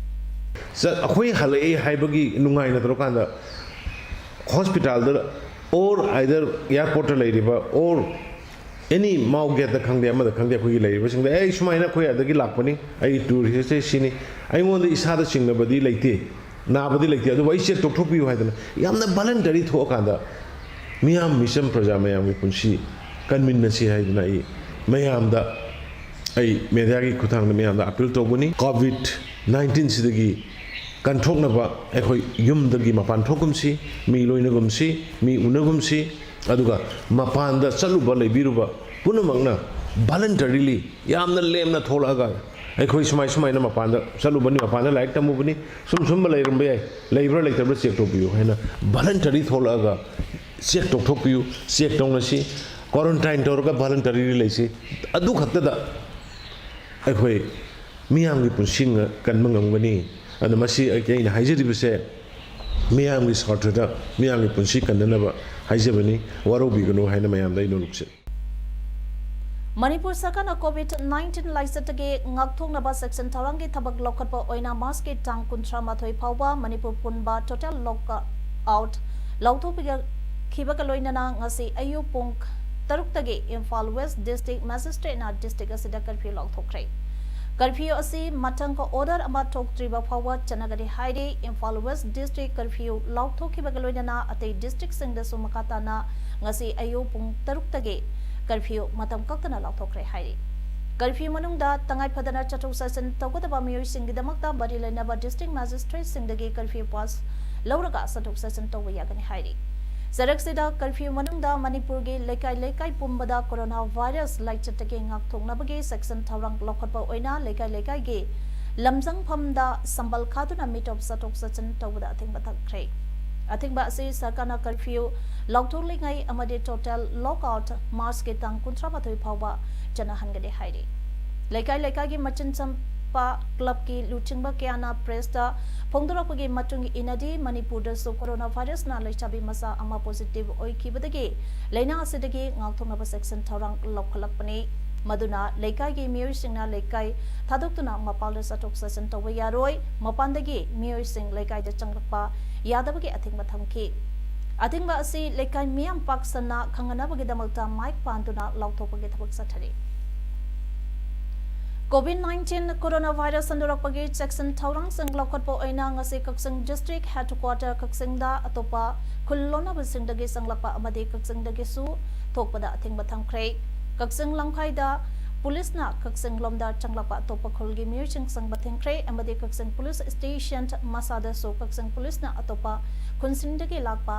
ꯆꯠ-, ꯑꯩꯈꯣꯏ ꯍꯜꯂꯛꯑꯦ ꯍꯥꯏꯕꯒꯤ ꯅꯨꯡꯉꯥꯏꯅ ꯇꯧꯔꯀꯥꯟꯗ ꯍꯣꯁꯄꯤꯇꯥꯜꯗ or either airportꯇ ꯂꯩꯔꯤꯕ or any ꯃꯥꯎ ꯒꯦꯠꯇ ꯈꯪꯗꯦ, ꯑꯃꯗ ꯈꯪꯗꯦ, ꯑꯩꯈꯣꯏꯒꯤ ꯂꯩꯔꯤꯕꯁꯤꯡꯗ, "ꯑꯩ ꯁꯨꯃꯥꯏꯅ ꯑꯩꯈꯣꯏ ꯑꯗꯒꯤ ꯂꯥꯛꯄꯅꯤ, ꯑꯩ ꯇꯨꯔꯤꯁꯁꯦ ꯁꯤꯅꯤ", ꯑꯩꯉꯣꯟꯗ ꯏꯁꯥꯗ ꯆꯤꯡꯅꯕꯗꯤ ꯂꯩꯇꯦ, ꯅꯥꯕꯗꯤ ꯂꯩꯇꯦ, ꯑꯗꯨꯕꯨ ꯑꯩ ꯆꯦꯛ ꯇꯧꯊꯣꯛꯄꯤꯌꯨ ꯍꯥꯏꯗꯅ ꯌꯥꯝꯅ voluntary ꯊꯣꯛꯑꯀꯥꯟꯗ ꯃꯤꯌꯥꯝ, ꯃꯤꯆꯝ ꯄ꯭ꯔꯖꯥ ꯃꯌꯥꯝꯒꯤ ꯄꯨꯟꯁꯤ ꯀꯟꯃꯤꯟꯅꯁꯤ ꯍꯥꯏꯗꯅ ꯑꯩ ꯃꯌꯥꯝꯗ, ꯑꯩ ꯃꯦꯗꯤꯌꯥꯒꯤ ꯈꯨꯠꯊꯥꯡꯗ ꯃꯌꯥꯝꯗ ꯑꯥꯄꯤꯜ ꯇꯧꯕꯅꯤ꯫ ꯀꯣꯚꯤꯗ ꯅꯥꯏꯟꯇꯤꯟꯁꯤꯗꯒꯤ ꯀꯟꯊꯣꯛꯅꯕ ꯑꯩꯈꯣꯏ ꯌꯨꯝꯗꯒꯤ ꯃꯄꯥꯟ ꯊꯣꯛꯀꯨꯝꯁꯤ, ꯃꯤ ꯂꯣꯏꯅꯒꯨꯝꯁꯤ, ꯃꯤ ꯎꯅꯒꯨꯝꯁꯤ, ꯑꯗꯨꯒ ꯃꯄꯥꯟꯗ ꯆꯠꯂꯨꯕ ꯂꯩꯕꯤꯔꯨꯕ ꯄꯨꯝꯅꯃꯛꯅ voluntarily ꯌꯥꯝꯅ ꯂꯦꯝꯅ ꯊꯣꯛꯂꯛꯑꯒ ꯑꯩꯈꯣꯏ ꯁꯨꯃꯥꯏ ꯁꯨꯃꯥꯏꯅ ꯃꯄꯥꯟꯗ ꯆꯠꯂꯨꯕꯅꯤ, ꯃꯄꯥꯟꯗ ꯂꯥꯏꯔꯤꯛ ꯇꯝꯃꯨꯕꯅꯤ, ꯁꯨꯝ ꯁꯨꯝꯕ ꯂꯩꯔꯝꯕ ꯌꯥꯏ, ꯂꯩꯕ꯭ꯔꯥ ꯂꯩꯇꯕ꯭ꯔꯥ ꯆꯦꯛ ꯇꯧꯕꯤꯌꯨ ꯍꯥꯏꯅ voluntary ꯊꯣꯛꯂꯛꯑꯒ ꯆꯦꯛ ꯇꯧꯊꯣꯛꯄꯤꯌꯨ, ꯆꯦꯛ ꯇꯧꯅꯁꯤ, quarantine ꯇꯧꯔꯒ voluntarily ꯂꯩꯁꯤ꯫ ꯑꯗꯨ ꯈꯛꯇꯗ ꯑꯩꯈꯣꯏ ꯃꯤꯌꯥꯝꯒꯤ ꯄꯨꯟꯁꯤ ꯉ-, ꯀꯟꯕ ꯉꯝꯒꯅꯤ꯫ ꯑꯗꯨꯅ ꯃꯁꯤ ꯑꯩ-, ꯑꯩꯅ ꯍꯥꯏꯖꯔꯤꯕꯁꯦ ꯃꯤꯌꯥꯝꯒꯤ ꯁꯥꯔꯊꯗ, ꯃꯤꯌꯥꯝꯒꯤ ꯄꯨꯟꯁꯤ ꯀꯟꯅꯅꯕ ꯍꯥꯏꯖꯕꯅꯤ, ꯋꯥꯔꯧꯕꯤꯒꯅꯨ ꯍꯥꯏꯅ ꯃꯌꯥꯝꯗ ꯑꯩ ꯅꯣꯂꯨꯛꯆꯩ꯫ ꯃꯅꯤꯄꯨꯔ ꯁꯔꯀꯥꯔꯅ ꯀꯣꯚꯤꯗ ꯅꯥꯏꯟꯇꯤꯟ ꯂꯥꯏꯆꯠꯇꯒꯤ ꯉꯥꯛꯊꯣꯛꯅꯕ ꯆꯦꯛꯁꯤꯟ ꯊꯧꯔꯥꯡꯒꯤ ꯊꯕꯛ ꯂꯧꯈꯠꯄ ꯑꯣꯏꯅ ꯃꯥꯔꯆꯀꯤ ꯇꯥꯡ ꯀꯨꯟꯊ꯭ꯔꯥ ꯃꯥꯊꯣꯏ ꯐꯥꯎꯕ ꯃꯅꯤꯄꯨꯔ ꯄꯨꯝꯕ total lock out ꯂꯥꯎꯊꯣꯛꯄꯤꯈꯤꯕꯒ ꯂꯣꯏꯅꯅ ꯉꯁꯤ ꯑꯌꯨꯛ ꯄꯨꯡ ꯇꯔꯨꯛꯇꯒꯤ ꯏꯝꯐꯥꯜ ꯋꯦꯁ ꯗꯤꯁꯇ꯭ꯔꯤꯛ ꯃꯦꯖꯤꯁꯇ꯭ꯔꯦꯠꯅ ꯗꯤꯁꯇ꯭ꯔꯤꯛ ꯑꯁꯤꯗ ꯀꯔꯐ꯭ꯌꯨ ꯂꯥꯎꯊꯣꯛꯈ꯭ꯔꯦ꯫ ꯀꯔꯐ꯭ꯌꯨ ꯑꯁꯤ ꯃꯊꯪꯒꯤ ꯑꯣꯔꯗꯔ ꯑꯃ ꯊꯣꯛꯇ꯭ꯔꯤꯕ ꯐꯥꯎꯕ ꯆꯠꯅꯒꯅꯤ ꯍꯥꯏꯔꯤ꯫ ꯏꯝꯐꯥꯜ ꯋꯦꯁ ꯗꯤꯁꯇ꯭ꯔꯤꯛ ꯀꯔꯐ꯭ꯌꯨ ꯂꯥꯎꯊꯣꯛꯈꯤꯕꯒ ꯂꯣꯏꯅꯅ ꯑꯇꯩ ꯗꯤꯁꯇ꯭ꯔꯤꯛꯁꯤꯡꯗꯁꯨ ꯃꯈꯥ ꯇꯥꯅ ꯉꯁꯤ ꯑꯌꯨꯛ ꯄꯨꯡ ꯇꯔꯨꯛꯇꯒꯤ ꯀꯔꯐ꯭ꯌꯨ ꯃꯇꯝ ꯀꯛꯇꯅ ꯂꯥꯎꯊꯣꯛꯈ꯭ꯔꯦ ꯍꯥꯏꯔꯤ꯫ ꯀꯔꯐ꯭ꯌꯨ ꯃꯅꯨꯡꯗ ꯇꯉꯥꯏ ꯐꯗꯅ ꯆꯠꯊꯣꯛ ꯆꯠꯁꯤꯟ ꯇꯧꯒꯗꯕ ꯃꯤꯑꯣꯏꯁꯤꯡꯒꯤꯗꯃꯛꯇ ꯃꯔꯤ ꯂꯩꯅꯕ ꯗꯤꯁꯇ꯭ꯔꯤꯛ ꯃꯦꯖꯤꯁꯇ꯭ꯔꯦꯠꯁꯤꯡꯗꯒꯤ ꯀꯔꯐ꯭ꯌꯨ ꯄꯥꯁ ꯂꯧꯔꯒ ꯆꯠꯊꯣꯛ ꯆꯠꯁꯤꯟ ꯇꯧꯕ ꯌꯥꯒꯅꯤ ꯍꯥꯏꯔꯤ꯫ ꯆꯔꯛꯁꯤꯗ ꯀꯔꯐ꯭ꯌꯨ ꯃꯅꯨꯡꯗ ꯃꯅꯤꯄꯨꯔꯒꯤ ꯂꯩꯀꯥꯏ ꯂꯩꯀꯥꯏ ꯄꯨꯝꯕꯗ ꯀꯣꯔꯣꯅꯥ ꯚꯥꯏꯔꯁ ꯂꯥꯏꯆꯠꯇꯒꯤ ꯉꯥꯛꯊꯣꯛꯅꯕꯒꯤ ꯆꯦꯛꯁꯤꯟ ꯊꯧꯔꯥꯡ ꯂꯧꯈꯠꯄ ꯑꯣꯏꯅ ꯂꯩꯀꯥꯏ ꯂꯩꯀꯥꯏꯒꯤ ꯂꯝꯖꯪꯐꯝꯗ ꯁꯝꯕꯜ ꯈꯥꯗꯨꯅ ꯃꯤꯇꯣꯞ ꯆꯠꯊꯣꯛ ꯆꯠꯁꯤꯟ ꯇꯧꯕꯗ ꯑꯊꯤꯡꯕ ꯊꯝꯈ꯭ꯔꯦ꯫ ꯑꯊꯤꯡꯕ ꯑꯁꯤ ꯁꯔꯀꯥꯔꯅ curfew ꯂꯥꯎꯊꯣꯛꯂꯤꯉꯩ ꯑꯃꯗꯤ total lockout March ꯀꯤ ꯇꯥꯡ ꯀꯨꯟꯊ꯭ꯔꯥ ꯃꯥꯊꯣꯏ ꯐꯥꯎꯕ ꯆꯠꯅꯍꯟꯒꯅꯤ ꯍꯥꯏꯔꯤ꯫ ꯂꯩꯀꯥꯏ ꯂꯩꯀꯥꯏꯒꯤ ꯃꯆꯤꯟ ꯆꯝꯕ club ꯀꯤ ꯂꯨꯆꯤꯡꯕ ꯀꯌꯥꯅ press ꯇ ꯐꯣꯡꯗꯣꯔꯛꯄꯒꯤ ꯃꯇꯨꯡ ꯏꯟꯅꯗꯤ, ꯃꯅꯤꯄꯨꯔꯗꯁꯨ corona virus ꯅ ꯂꯩꯁꯥꯕꯤ ꯃꯆꯥ ꯑꯃ positive ꯑꯣꯏꯈꯤꯕꯗꯒꯤ ꯂꯩꯅꯥ ꯑꯁꯤꯗꯒꯤ ꯉꯥꯛꯊꯣꯛꯅꯕ ꯆꯦꯛꯁꯤꯟ ꯊꯧꯔꯥꯡ ꯂꯧꯈꯠꯂꯛꯄꯅꯤ꯫ ꯃꯗꯨꯅ ꯂꯩꯀꯥꯏꯒꯤ ꯃꯤꯑꯣꯏꯁꯤꯡꯅ ꯂꯩꯀꯥꯏ ꯊꯥꯗꯣꯛꯇꯨꯅ ꯃꯄꯥꯟꯗ ꯆꯠꯊꯣꯛ ꯆꯠꯁꯤꯟ ꯇꯧꯕ ꯌꯥꯔꯣꯏ꯫ ꯃꯄꯥꯟꯗꯒꯤ ꯃꯤꯑꯣꯏꯁꯤꯡ ꯂꯩꯀꯥꯏꯗ ꯆꯪꯂꯛꯄ ꯌꯥꯗꯕꯒꯤ ꯑꯊꯤꯡꯕ ꯊꯝꯈꯤ꯫ ꯑꯊꯤꯡꯕ ꯑꯁꯤ ꯂꯩꯀꯥꯏ ꯃꯤꯌꯥꯝ ꯄꯥꯛ ꯁꯟꯅ ꯈꯪꯍꯟꯅꯕꯒꯤꯗꯃꯛꯇ mic ꯄꯥꯟꯗꯨꯅ ꯂꯥꯎꯊꯣꯛꯄꯒꯤ ꯊꯕꯛ ꯆꯠꯊꯔꯤ꯫ COVID nineteen coronavirus ꯁꯟꯗꯣꯔꯛꯄꯒꯤ ꯆꯦꯛꯁꯤꯟ ꯊꯧꯔꯥꯡꯁꯤꯡ ꯂꯧꯈꯠꯄ ꯑꯣꯏꯅ ꯉꯁꯤ ꯀꯛꯆꯤꯡ district headquarter ꯀꯛꯆꯤꯡꯗ ꯑꯇꯣꯞꯄ ꯈꯨꯜ ꯂꯣꯟꯅꯕꯁꯤꯡꯗꯒꯤ ꯆꯪꯂꯛꯄ ꯑꯃꯗꯤ ꯀꯛꯆꯤꯡꯗꯒꯤꯁꯨ ꯊꯣꯛꯄꯗ ꯑꯊꯤꯡꯕ ꯊꯝꯈ꯭ꯔꯦ꯫ ꯀꯛꯆꯤꯡ ꯂꯝꯈꯥꯏꯗ ꯄꯨꯂꯤꯁꯅ ꯀꯛꯆꯤꯡ ꯂꯣꯝꯗ ꯆꯪꯂꯛꯄ ꯑꯇꯣꯞꯄ ꯈꯨꯜꯒꯤ ꯃꯤꯑꯣꯏꯁꯤꯡ ꯆꯪꯕ ꯊꯤꯡꯈ꯭ꯔꯦ ꯑꯃꯗꯤ ꯀꯛꯆꯤꯡ ꯄꯨꯂꯤꯁ station ꯃꯁꯥꯗꯁꯨ ꯀꯛꯆꯤꯡ ꯄꯨꯂꯤꯁꯅ ꯑꯇꯣꯞꯄ ꯈꯨꯟꯁꯤꯡꯗꯒꯤ ꯂꯥꯛꯄ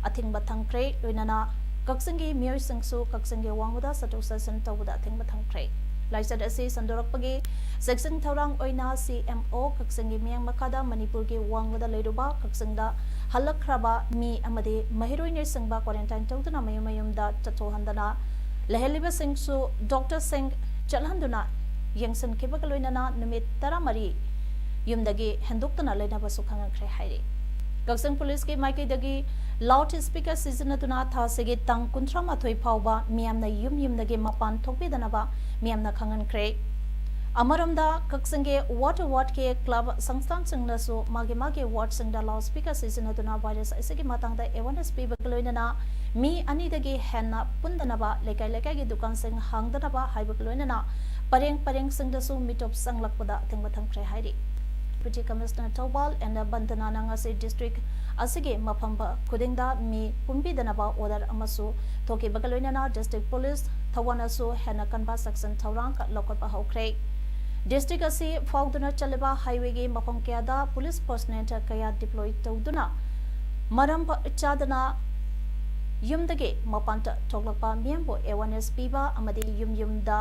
ꯑꯊꯤꯡꯕ ꯊꯝꯈ꯭ꯔꯦ꯫ ꯂꯣꯏꯅꯅ ꯀꯛꯆꯤꯡꯒꯤ ꯃꯤꯑꯣꯏꯁꯤꯡꯁꯨ ꯀꯛꯆꯤꯡꯒꯤ ꯋꯥꯡꯃꯗ ꯆꯠꯊꯣꯛ ꯆꯠꯁꯤꯟ ꯇꯧꯕꯗ ꯑꯊꯤꯡꯕ ꯊꯝꯈ꯭ꯔꯦ꯫ ꯂꯥꯏꯆꯠ ꯑꯁꯤ ꯁꯟꯗꯣꯔꯛꯄꯒꯤ ꯆꯦꯛꯁꯤꯟ ꯊꯧꯔꯥꯡ ꯑꯣꯏꯅ CMO ꯀꯛꯆꯤꯡꯒꯤ ꯃꯤꯠꯌꯦꯡ ꯃꯈꯥꯗ ꯃꯅꯤꯄꯨꯔꯒꯤ ꯋꯥꯡꯃꯗ ꯂꯩꯔꯨꯕ ꯀꯛꯆꯤꯡꯗ ꯍꯜꯂꯛꯈ꯭ꯔꯕ ꯃꯤ ꯑꯃꯗꯤ ꯃꯍꯩꯔꯣꯏꯅ ꯆꯤꯡꯕ quarantine ꯇꯧꯗꯨꯅ ꯃꯌꯨꯝ ꯃꯌꯨꯝꯗ ꯆꯠꯊꯣꯛꯍꯟꯗꯅ ꯂꯩꯍꯜꯂꯤꯕꯁꯤꯡꯁꯨ doctor ꯁꯤꯡ ꯆꯠꯍꯟꯗꯨꯅ ꯌꯦꯡꯁꯤꯟꯈꯤꯕꯒ ꯂꯣꯏꯅꯅ ꯅꯨꯃꯤꯠ ꯇꯔꯥꯃꯔꯤ ꯌꯨꯝꯗꯒꯤ ꯍꯦꯟꯗꯣꯛꯇꯅ ꯂꯩꯅꯕꯁꯨ ꯈꯪꯍꯟꯈ꯭ꯔꯦ ꯍꯥꯏꯔꯤ꯫ ꯀꯛꯆꯤꯡ ꯄꯨꯂꯤꯁꯀꯤ ꯃꯥꯏꯀꯩꯗꯒꯤ loud speaker ꯁꯤꯖꯤꯟꯅꯗꯨꯅ ꯊꯥꯁꯤꯒꯤ ꯇꯥꯡ ꯀꯨꯟꯊ꯭ꯔꯥ ꯃꯥꯊꯣꯏ ꯐꯥꯎꯕ ꯃꯤꯌꯥꯝꯅ ꯌꯨꯝ ꯌꯨꯝꯗꯒꯤ ꯃꯄꯥꯟ ꯊꯣꯛꯄꯤꯗꯅꯕ ꯃꯤꯌꯥꯝꯅ ꯈꯪꯍꯟꯈ꯭ꯔꯦ꯫ ꯑꯃꯔꯣꯝꯗ ꯀꯛꯆꯤꯡꯒꯤ ward ward ꯀꯤ club ꯁꯪꯁꯊꯥꯟꯁꯤꯡꯅꯁꯨ ꯃꯥꯒꯤ ꯃꯥꯒꯤ ward ꯁꯤꯡꯗ loud speaker ꯁꯤꯖꯤꯟꯅꯗꯨꯅ virus ꯑꯁꯤꯒꯤ ꯃꯇꯥꯡꯗ awareness ꯄꯤꯕꯒ ꯂꯣꯏꯅꯅ ꯃꯤ ꯑꯅꯤꯗꯒꯤ ꯍꯦꯟꯅ ꯄꯨꯟꯗꯅꯕ ꯂꯩꯀꯥꯏ ꯂꯩꯀꯥꯏꯒꯤ ꯗꯨꯀꯥꯟꯁꯤꯡ ꯍꯥꯡꯗꯅꯕ ꯍꯥꯏꯕꯒ ꯂꯣꯏꯅꯅ ꯄꯔꯦꯡ ꯄꯔꯦꯡꯁꯤꯡꯗꯁꯨ ꯃꯤꯇꯣꯞ ꯆꯪꯂꯛꯄꯗ ꯑꯊꯤꯡꯕ ꯊꯝꯈ꯭ꯔꯦ ꯍꯥꯏꯔꯤ꯫ Deputy Commissioner ꯊꯧꯕꯥꯜ ꯑꯦꯟ ꯕꯟꯗꯅꯥꯅ ꯉꯁꯤ district ꯑꯁꯤꯒꯤ ꯃꯐꯝ ꯈꯨꯗꯤꯡꯗ ꯃꯤ ꯄꯨꯟꯕꯤꯗꯅꯕ order ꯑꯃꯁꯨ ꯊꯣꯛꯈꯤꯕꯒ ꯂꯣꯏꯅꯅ district police ꯊꯧꯕꯥꯜꯅꯁꯨ ꯍꯦꯟꯅ ꯀꯟꯕ ꯆꯦꯛꯁꯤꯟ ꯊꯧꯔꯥꯡ ꯂꯧꯈꯠꯄ ꯍꯧꯈ꯭ꯔꯦ꯫ District ꯑꯁꯤ ꯐꯥꯎꯗꯨꯅ ꯆꯠꯂꯤꯕ highway ꯒꯤ ꯃꯐꯝ ꯀꯌꯥꯗ police personnel ꯀꯌꯥ deploy ꯇꯧꯗꯨꯅ ꯃꯔꯝ ꯆꯥꯗꯅ ꯌꯨꯝꯗꯒꯤ ꯃꯄꯥꯟꯗ ꯊꯣꯛꯂꯛꯄ ꯃꯤꯌꯥꯝꯕꯨ awareness ꯄꯤꯕ ꯑꯃꯗꯤ ꯌꯨꯝ ꯌꯨꯝꯗ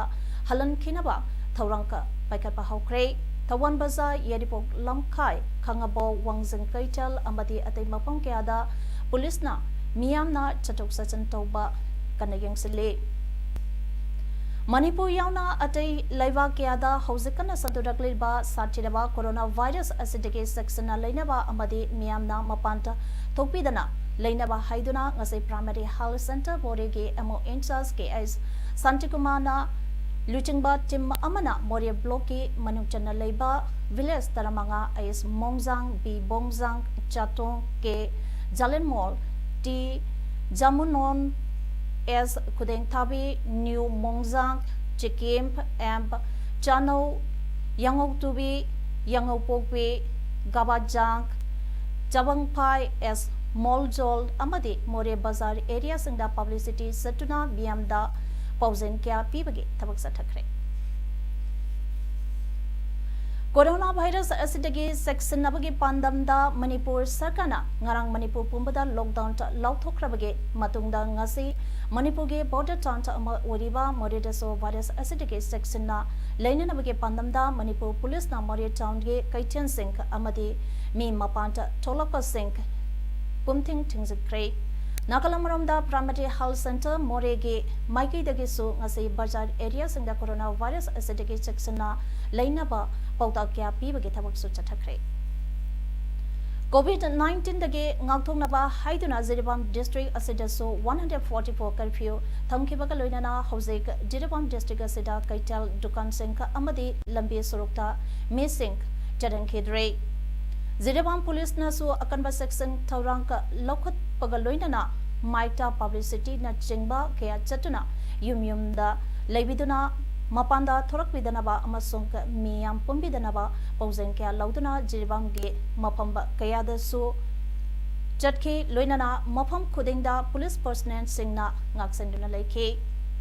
ꯍꯜꯍꯟꯈꯤꯅꯕ ꯊꯧꯔꯥꯡ ꯄꯥꯏꯈꯠꯄ ꯍꯧꯈ꯭ꯔꯦ꯫ ꯊꯧꯕꯥꯜ ꯕꯖꯥꯔ, ꯌꯥꯏꯔꯤꯄꯣꯛ ꯂꯝꯈꯥꯏ, ꯈꯥꯉꯕꯣꯛ, ꯋꯥꯡꯖꯤꯡ ꯀꯩꯊꯦꯜ ꯑꯃꯗꯤ ꯑꯇꯩ ꯃꯐꯝ ꯀꯌꯥꯗ ꯄꯨꯂꯤꯁꯅ ꯃꯤꯌꯥꯝꯅ ꯆꯠꯊꯣꯛ ꯆꯠꯁꯤꯟ ꯇꯧꯕ ꯀꯟꯅ ꯌꯦꯡꯁꯤꯜꯂꯤ꯫ ꯃꯅꯤꯄꯨꯔ ꯌꯥꯎꯅ ꯑꯇꯩ ꯂꯩꯕꯥꯛ ꯀꯌꯥꯗ ꯍꯧꯖꯤꯛ ꯀꯟꯅ ꯁꯟꯗꯣꯔꯛꯂꯤꯕ ꯁꯥꯊꯤꯔꯕ ꯀꯣꯔꯣꯅꯥ ꯚꯥꯏꯔꯁ ꯑꯁꯤꯗꯒꯤ ꯆꯦꯛꯁꯤꯟꯅ ꯂꯩꯅꯕ ꯑꯃꯗꯤ ꯃꯤꯌꯥꯝꯅ ꯃꯄꯥꯟꯗ ꯊꯣꯛꯄꯤꯗꯅ ꯂꯩꯅꯕ ꯍꯥꯏꯗꯨꯅ ꯉꯁꯤ Primary Health Centre ꯃꯣꯔꯦꯒꯤ M O in charge K S ꯁꯥꯟꯇꯤꯀꯨꯃꯥꯔꯅ ꯂꯨꯆꯤꯡꯕ ꯇꯤꯝ ꯑꯃꯅ ꯃꯣꯔꯦ ꯕ꯭ꯂꯣꯛꯀꯤ ꯃꯅꯨꯡ ꯆꯟꯅ ꯂꯩꯕ ꯚꯤꯂꯦꯖ ꯇꯔꯥꯃꯉꯥ ꯑꯦꯁ ꯃꯣꯡꯖꯥꯡ, ꯕꯤ ꯕꯣꯡꯖꯥꯡ, ꯆꯥꯇꯣꯡ, ꯀꯦ ꯖꯥꯂꯦꯟꯃꯣꯜ, ꯇꯤ ꯖꯥꯃꯨꯅꯣꯟ, ꯑꯦꯁ ꯈꯨꯗꯦꯡꯊꯥꯕꯤ, ꯅ꯭ꯌꯨ ꯃꯣꯡꯖꯥꯡ, ꯆꯤꯀꯤꯝ, ꯑꯦꯝ ꯆꯥꯅꯧ, ꯌꯥꯉꯧꯇꯨꯕꯤ, ꯌꯥꯉꯧꯄꯣꯛꯄꯤ, ꯒꯕꯥꯖꯥꯡ, ꯆꯕꯪꯐꯥꯏ, ꯑꯦꯁ ꯃꯣꯜꯖꯣꯜ ꯑꯃꯗꯤ ꯃꯣꯔꯦ ꯕꯖꯥꯔ ꯑꯦꯔꯤꯌꯥꯁꯤꯡꯗ ꯄꯕ꯭ꯂꯤꯁꯤꯇꯤ ꯆꯠꯇꯨꯅ ꯃꯤꯌꯥꯝꯗ ꯄꯥꯎꯖꯦꯜ ꯀꯌꯥ ꯄꯤꯕꯒꯤ ꯊꯕꯛ ꯆꯠꯊꯈ꯭ꯔꯦ꯫ ꯀꯣꯔꯣꯅꯥ ꯚꯥꯏꯔꯁ ꯑꯁꯤꯗꯒꯤ ꯆꯦꯛꯁꯤꯟꯅꯕꯒꯤ ꯄꯥꯟꯗꯝꯗ ꯃꯅꯤꯄꯨꯔ ꯁꯔꯀꯥꯔꯅ ꯉꯔꯥꯡ ꯃꯅꯤꯄꯨꯔ ꯄꯨꯝꯕꯗ ꯂꯣꯛꯗꯥꯎꯟ ꯂꯥꯎꯊꯣꯛꯈ꯭ꯔꯕꯒꯤ ꯃꯇꯨꯡꯗ ꯉꯁꯤ ꯃꯅꯤꯄꯨꯔꯒꯤ ꯕꯣꯔꯗꯔ ꯇꯥꯎꯟ ꯑꯃ ꯑꯣꯏꯔꯤꯕ ꯃꯣꯔꯦꯗꯁꯨ ꯚꯥꯏꯔꯁ ꯑꯁꯤꯗꯒꯤ ꯆꯦꯛꯁꯤꯟꯅ ꯂꯩꯅꯅꯕꯒꯤ ꯄꯥꯟꯗꯝꯗ ꯃꯅꯤꯄꯨꯔ ꯄꯨꯂꯤꯁꯅ ꯃꯣꯔꯦ ꯇꯥꯎꯟꯒꯤ ꯀꯩꯊꯦꯜꯁꯤꯡ ꯑꯃꯗꯤ ꯃꯤ ꯃꯄꯥꯟꯗ ꯊꯣꯛꯂꯛꯄꯁꯤꯡ ꯄꯨꯝꯊꯤꯡ ꯊꯤꯡꯖꯤꯟꯈ꯭ꯔꯦ꯫ ꯅꯥꯀꯜ ꯑꯃꯔꯣꯝꯗ Primary Health Centre ꯃꯣꯔꯦꯒꯤ ꯃꯥꯏꯀꯩꯗꯒꯤꯁꯨ ꯉꯁꯤ ꯕꯖꯥꯔ ꯑꯦꯔꯤꯌꯥꯁꯤꯡꯗ ꯀꯣꯔꯣꯅꯥ ꯚꯥꯏꯔꯁ ꯑꯁꯤꯗꯒꯤ ꯆꯦꯛꯁꯤꯟꯅ ꯂꯩꯅꯕ ꯄꯥꯎꯇꯥꯛ ꯀꯌꯥ ꯄꯤꯕꯒꯤ ꯊꯕꯛꯁꯨ ꯆꯠꯊꯈ꯭ꯔꯦ꯫ ꯀꯣꯚꯤꯗ ꯅꯥꯏꯟꯇꯤꯟꯗꯒꯤ ꯉꯥꯛꯊꯣꯛꯅꯕ ꯍꯥꯏꯗꯨꯅ ꯖꯤꯔꯤꯕꯥꯝ ꯗꯤꯁꯇ꯭ꯔꯤꯛ ꯑꯁꯤꯗꯁꯨ one hundred forty four curfew ꯊꯝꯈꯤꯕꯒ ꯂꯣꯏꯅꯅ ꯍꯧꯖꯤꯛ ꯖꯤꯔꯤꯕꯥꯝ ꯗꯤꯁꯇ꯭ꯔꯤꯛ ꯑꯁꯤꯗ ꯀꯩꯊꯦꯜ, ꯗꯨꯀꯥꯟꯁꯤꯡ ꯑꯃꯗꯤ ꯂꯝꯕꯤ ꯁꯣꯔꯣꯛꯇ ꯃꯤꯁꯤꯡ ꯆꯠꯍꯟꯈꯤꯗ꯭ꯔꯦ꯫ ꯖꯤꯔꯤꯕꯥꯝ ꯄꯨꯂꯤꯁꯅꯁꯨ ꯑꯀꯟꯕ ꯆꯦꯛꯁꯤꯟ ꯊꯧꯔꯥꯡ ꯂꯧꯈꯠꯄꯒ ꯂꯣꯏꯅꯅ ꯃꯥꯏꯛꯇ ꯄꯕ꯭ꯂꯤꯁꯤꯇꯤꯅꯆꯤꯡꯕ ꯀꯌꯥ ꯆꯠꯇꯨꯅ ꯌꯨꯝ ꯌꯨꯝꯗ ꯂꯩꯕꯤꯗꯨꯅ ꯃꯄꯥꯟꯗ ꯊꯣꯔꯛꯄꯤꯗꯅꯕ ꯑꯃꯁꯨꯡ ꯃꯤ ꯌꯥꯝ ꯄꯨꯟꯕꯤꯗꯅꯕ ꯄꯥꯎꯖꯦꯜ ꯀꯌꯥ ꯂꯧꯗꯨꯅ ꯖꯤꯔꯤꯕꯥꯝꯒꯤ ꯃꯐꯝ ꯀꯌꯥꯗꯁꯨ ꯆꯠꯈꯤ꯫ ꯂꯣꯏꯅꯅ ꯃꯐꯝ ꯈꯨꯗꯤꯡꯗ ꯄꯨꯂꯤꯁ ꯄꯔꯁꯅꯦꯜꯁꯤꯡꯅ ꯉꯥꯛꯁꯦꯟꯗꯨꯅ ꯂꯩꯈꯤ꯫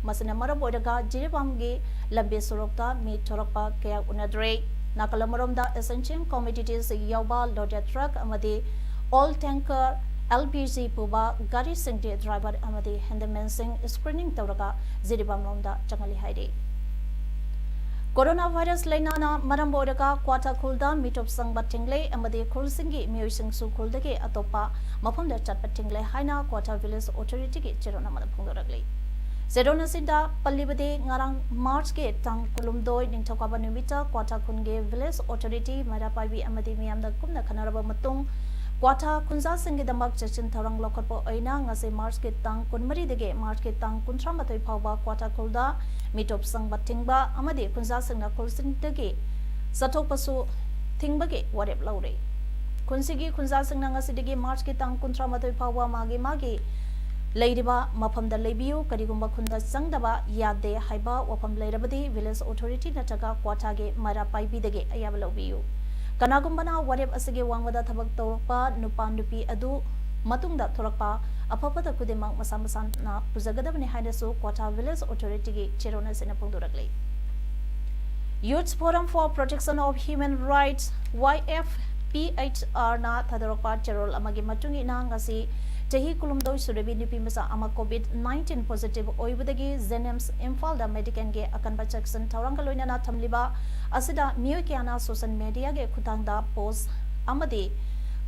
ꯃꯁꯤꯅ ꯃꯔꯝ ꯑꯣꯏꯔꯒ ꯖꯤꯔꯤꯕꯥꯝꯒꯤ ꯂꯝꯕꯤ ꯁꯣꯔꯣꯛꯇ ꯃꯤ ꯊꯣꯔꯛꯄ ꯀꯌꯥ ꯎꯅꯗ꯭ꯔꯦ꯫ ꯅꯥꯀꯜ ꯑꯃꯔꯣꯝꯗ essential commodities ꯌꯥꯎꯕ loaded truck ꯑꯃꯗꯤ oil tanker, L P G ꯄꯨꯕ ꯒꯥꯔꯤꯁꯤꯡꯒꯤ driver ꯑꯃꯗꯤ handymanꯁꯤꯡ screening ꯇꯧꯔꯒ ꯖꯤꯔꯤꯕꯥꯝ ꯂꯣꯝꯗ ꯆꯪꯍꯜꯂꯤ ꯍꯥꯏꯔꯤ꯫ Coronavirus ꯂꯩꯅꯥꯅ ꯃꯔꯝ ꯑꯣꯏꯔꯒ ꯀ꯭ꯋꯥꯊꯥ ꯈꯨꯜꯗ ꯃꯤꯇꯣꯞ ꯆꯪꯕ ꯊꯤꯡꯂꯦ ꯑꯃꯗꯤ ꯈꯨꯜꯁꯤꯡꯒꯤ ꯃꯤꯑꯣꯏꯁꯤꯡꯁꯨ ꯈꯨꯜꯗꯒꯤ ꯑꯇꯣꯞꯄ ꯃꯐꯝꯗ ꯆꯠꯄ ꯊꯤꯡꯂꯦ ꯍꯥꯏꯅ ꯀ꯭ꯋꯥꯊꯥ village authority ꯒꯤ ꯆꯦꯔꯣꯜ ꯑꯃꯅ ꯐꯣꯡꯗꯣꯔꯛꯂꯤ꯫ ꯆꯦꯔꯣꯜ ꯑꯁꯤꯗ ꯄꯜꯂꯤꯕꯗꯤ ꯉꯔꯥꯡ March ꯀꯤ ꯇꯥꯡ ꯀꯨꯟꯍꯨꯝꯗꯣꯏ ꯅꯤꯡꯊꯧꯀꯥꯕ ꯅꯨꯃꯤꯠꯇ ꯀ꯭ꯋꯥꯊꯥ ꯈꯨꯟꯒꯤ village authority, ꯃꯩꯔꯥ ꯄꯥꯏꯕꯤ ꯑꯃꯗꯤ ꯃꯤꯌꯥꯝꯗ ꯀꯨꯞꯅ ꯈꯟꯅꯔꯕ ꯃꯇꯨꯡ ꯀ꯭ꯋꯥꯊꯥ ꯈꯨꯟꯖꯥꯁꯤꯡꯒꯤꯗꯃꯛ ꯆꯦꯛꯁꯤꯟ ꯊꯧꯔꯥꯡ ꯂꯧꯈꯠꯄ ꯑꯣꯏꯅ ꯉꯁꯤ March ꯀꯤ ꯇꯥꯡ ꯀꯨꯟꯃꯔꯤꯗꯒꯤ March ꯀꯤ ꯇꯥꯡ ꯀꯨꯟꯊ꯭ꯔꯥꯃꯥꯊꯣꯏ ꯐꯥꯎꯕ ꯀ꯭ꯋꯥꯊꯥ ꯈꯨꯜꯗ ꯃꯤꯇꯣꯞ ꯆꯪꯕ ꯊꯤꯡꯕ ꯑꯃꯗꯤ ꯈꯨꯟꯖꯥꯁꯤꯡꯅ ꯈꯨꯜꯁꯤꯡꯗꯒꯤ ꯆꯠꯊꯣꯛꯄꯁꯨ ꯊꯤꯡꯕꯒꯤ ꯋꯥꯔꯦꯞ ꯂꯧꯔꯦ꯫ ꯈꯨꯟꯁꯤꯒꯤ ꯈꯨꯟꯖꯥꯁꯤꯡꯅ ꯉꯁꯤꯗꯒꯤ March ꯀꯤ ꯇꯥꯡ ꯀꯨꯟꯊ꯭ꯔꯥꯃꯥꯊꯣꯏ ꯐꯥꯎꯕ ꯃꯥꯒꯤ ꯃꯥꯒꯤ ꯂꯩꯔꯤꯕ ꯃꯐꯝꯗ ꯂꯩꯕꯤꯌꯨ꯫ ꯀꯔꯤꯒꯨꯝꯕ ꯈꯨꯟꯗ ꯆꯪꯗꯕ ꯌꯥꯗꯦ ꯍꯥꯏꯕ ꯋꯥꯐꯝ ꯂꯩꯔꯕꯗꯤ village authority ꯅꯠꯇ꯭ꯔꯒ ꯀ꯭ꯋꯥꯊꯥꯒꯤ ꯃꯩꯔꯥ ꯄꯥꯏꯕꯤꯗꯒꯤ ꯑꯌꯥꯕ ꯂꯧꯕꯤꯌꯨ꯫ ꯀꯅꯥꯒꯨꯝꯕꯅ ꯋꯥꯔꯦꯞ ꯑꯁꯤꯒꯤ ꯋꯥꯡꯃꯗ ꯊꯕꯛ ꯇꯧꯔꯛꯄ ꯅꯨꯄꯥ ꯅꯨꯄꯤ ꯑꯗꯨ ꯃꯇꯨꯡꯗ ꯊꯣꯔꯛꯄ ꯑꯐ ꯐꯠꯇ ꯈꯨꯗꯤꯡꯃꯛ ꯃꯁꯥ ꯃꯁꯥꯅ ꯄꯨꯖꯒꯗꯕꯅꯤ ꯍꯥꯏꯅꯁꯨ ꯀ꯭ꯋꯥꯊꯥ village authority ꯒꯤ ꯆꯦꯔꯣꯜ ꯑꯁꯤꯅ ꯐꯣꯡꯗꯣꯔꯛꯂꯤ꯫ Youth Forum for Protection of Human Rights, Y F P H R ꯅ ꯊꯥꯗꯣꯔꯛꯄ ꯆꯦꯔꯣꯜ ꯑꯃꯒꯤ ꯃꯇꯨꯡ ꯏꯟꯅ ꯉꯁꯤ ꯆꯍꯤ ꯀꯨꯟꯍꯨꯝꯗꯣꯏ ꯁꯨꯔꯕꯤ ꯅꯨꯄꯤ ꯃꯆꯥ ꯑꯃ COVID nineteen positive ꯑꯣꯏꯕꯗꯒꯤ JNIMS ꯏꯝꯐꯥꯜꯗ medical ꯒꯤ ꯑꯀꯟꯕ ꯆꯦꯛꯁꯤꯟ ꯊꯧꯔꯥꯡꯒ ꯂꯣꯏꯅꯅ ꯊꯝꯂꯤꯕ ꯑꯁꯤꯗ ꯃꯤꯑꯣꯏ ꯀꯌꯥꯅ social media ꯒꯤ ꯈꯨꯠꯊꯥꯡꯗ post ꯑꯃꯗꯤ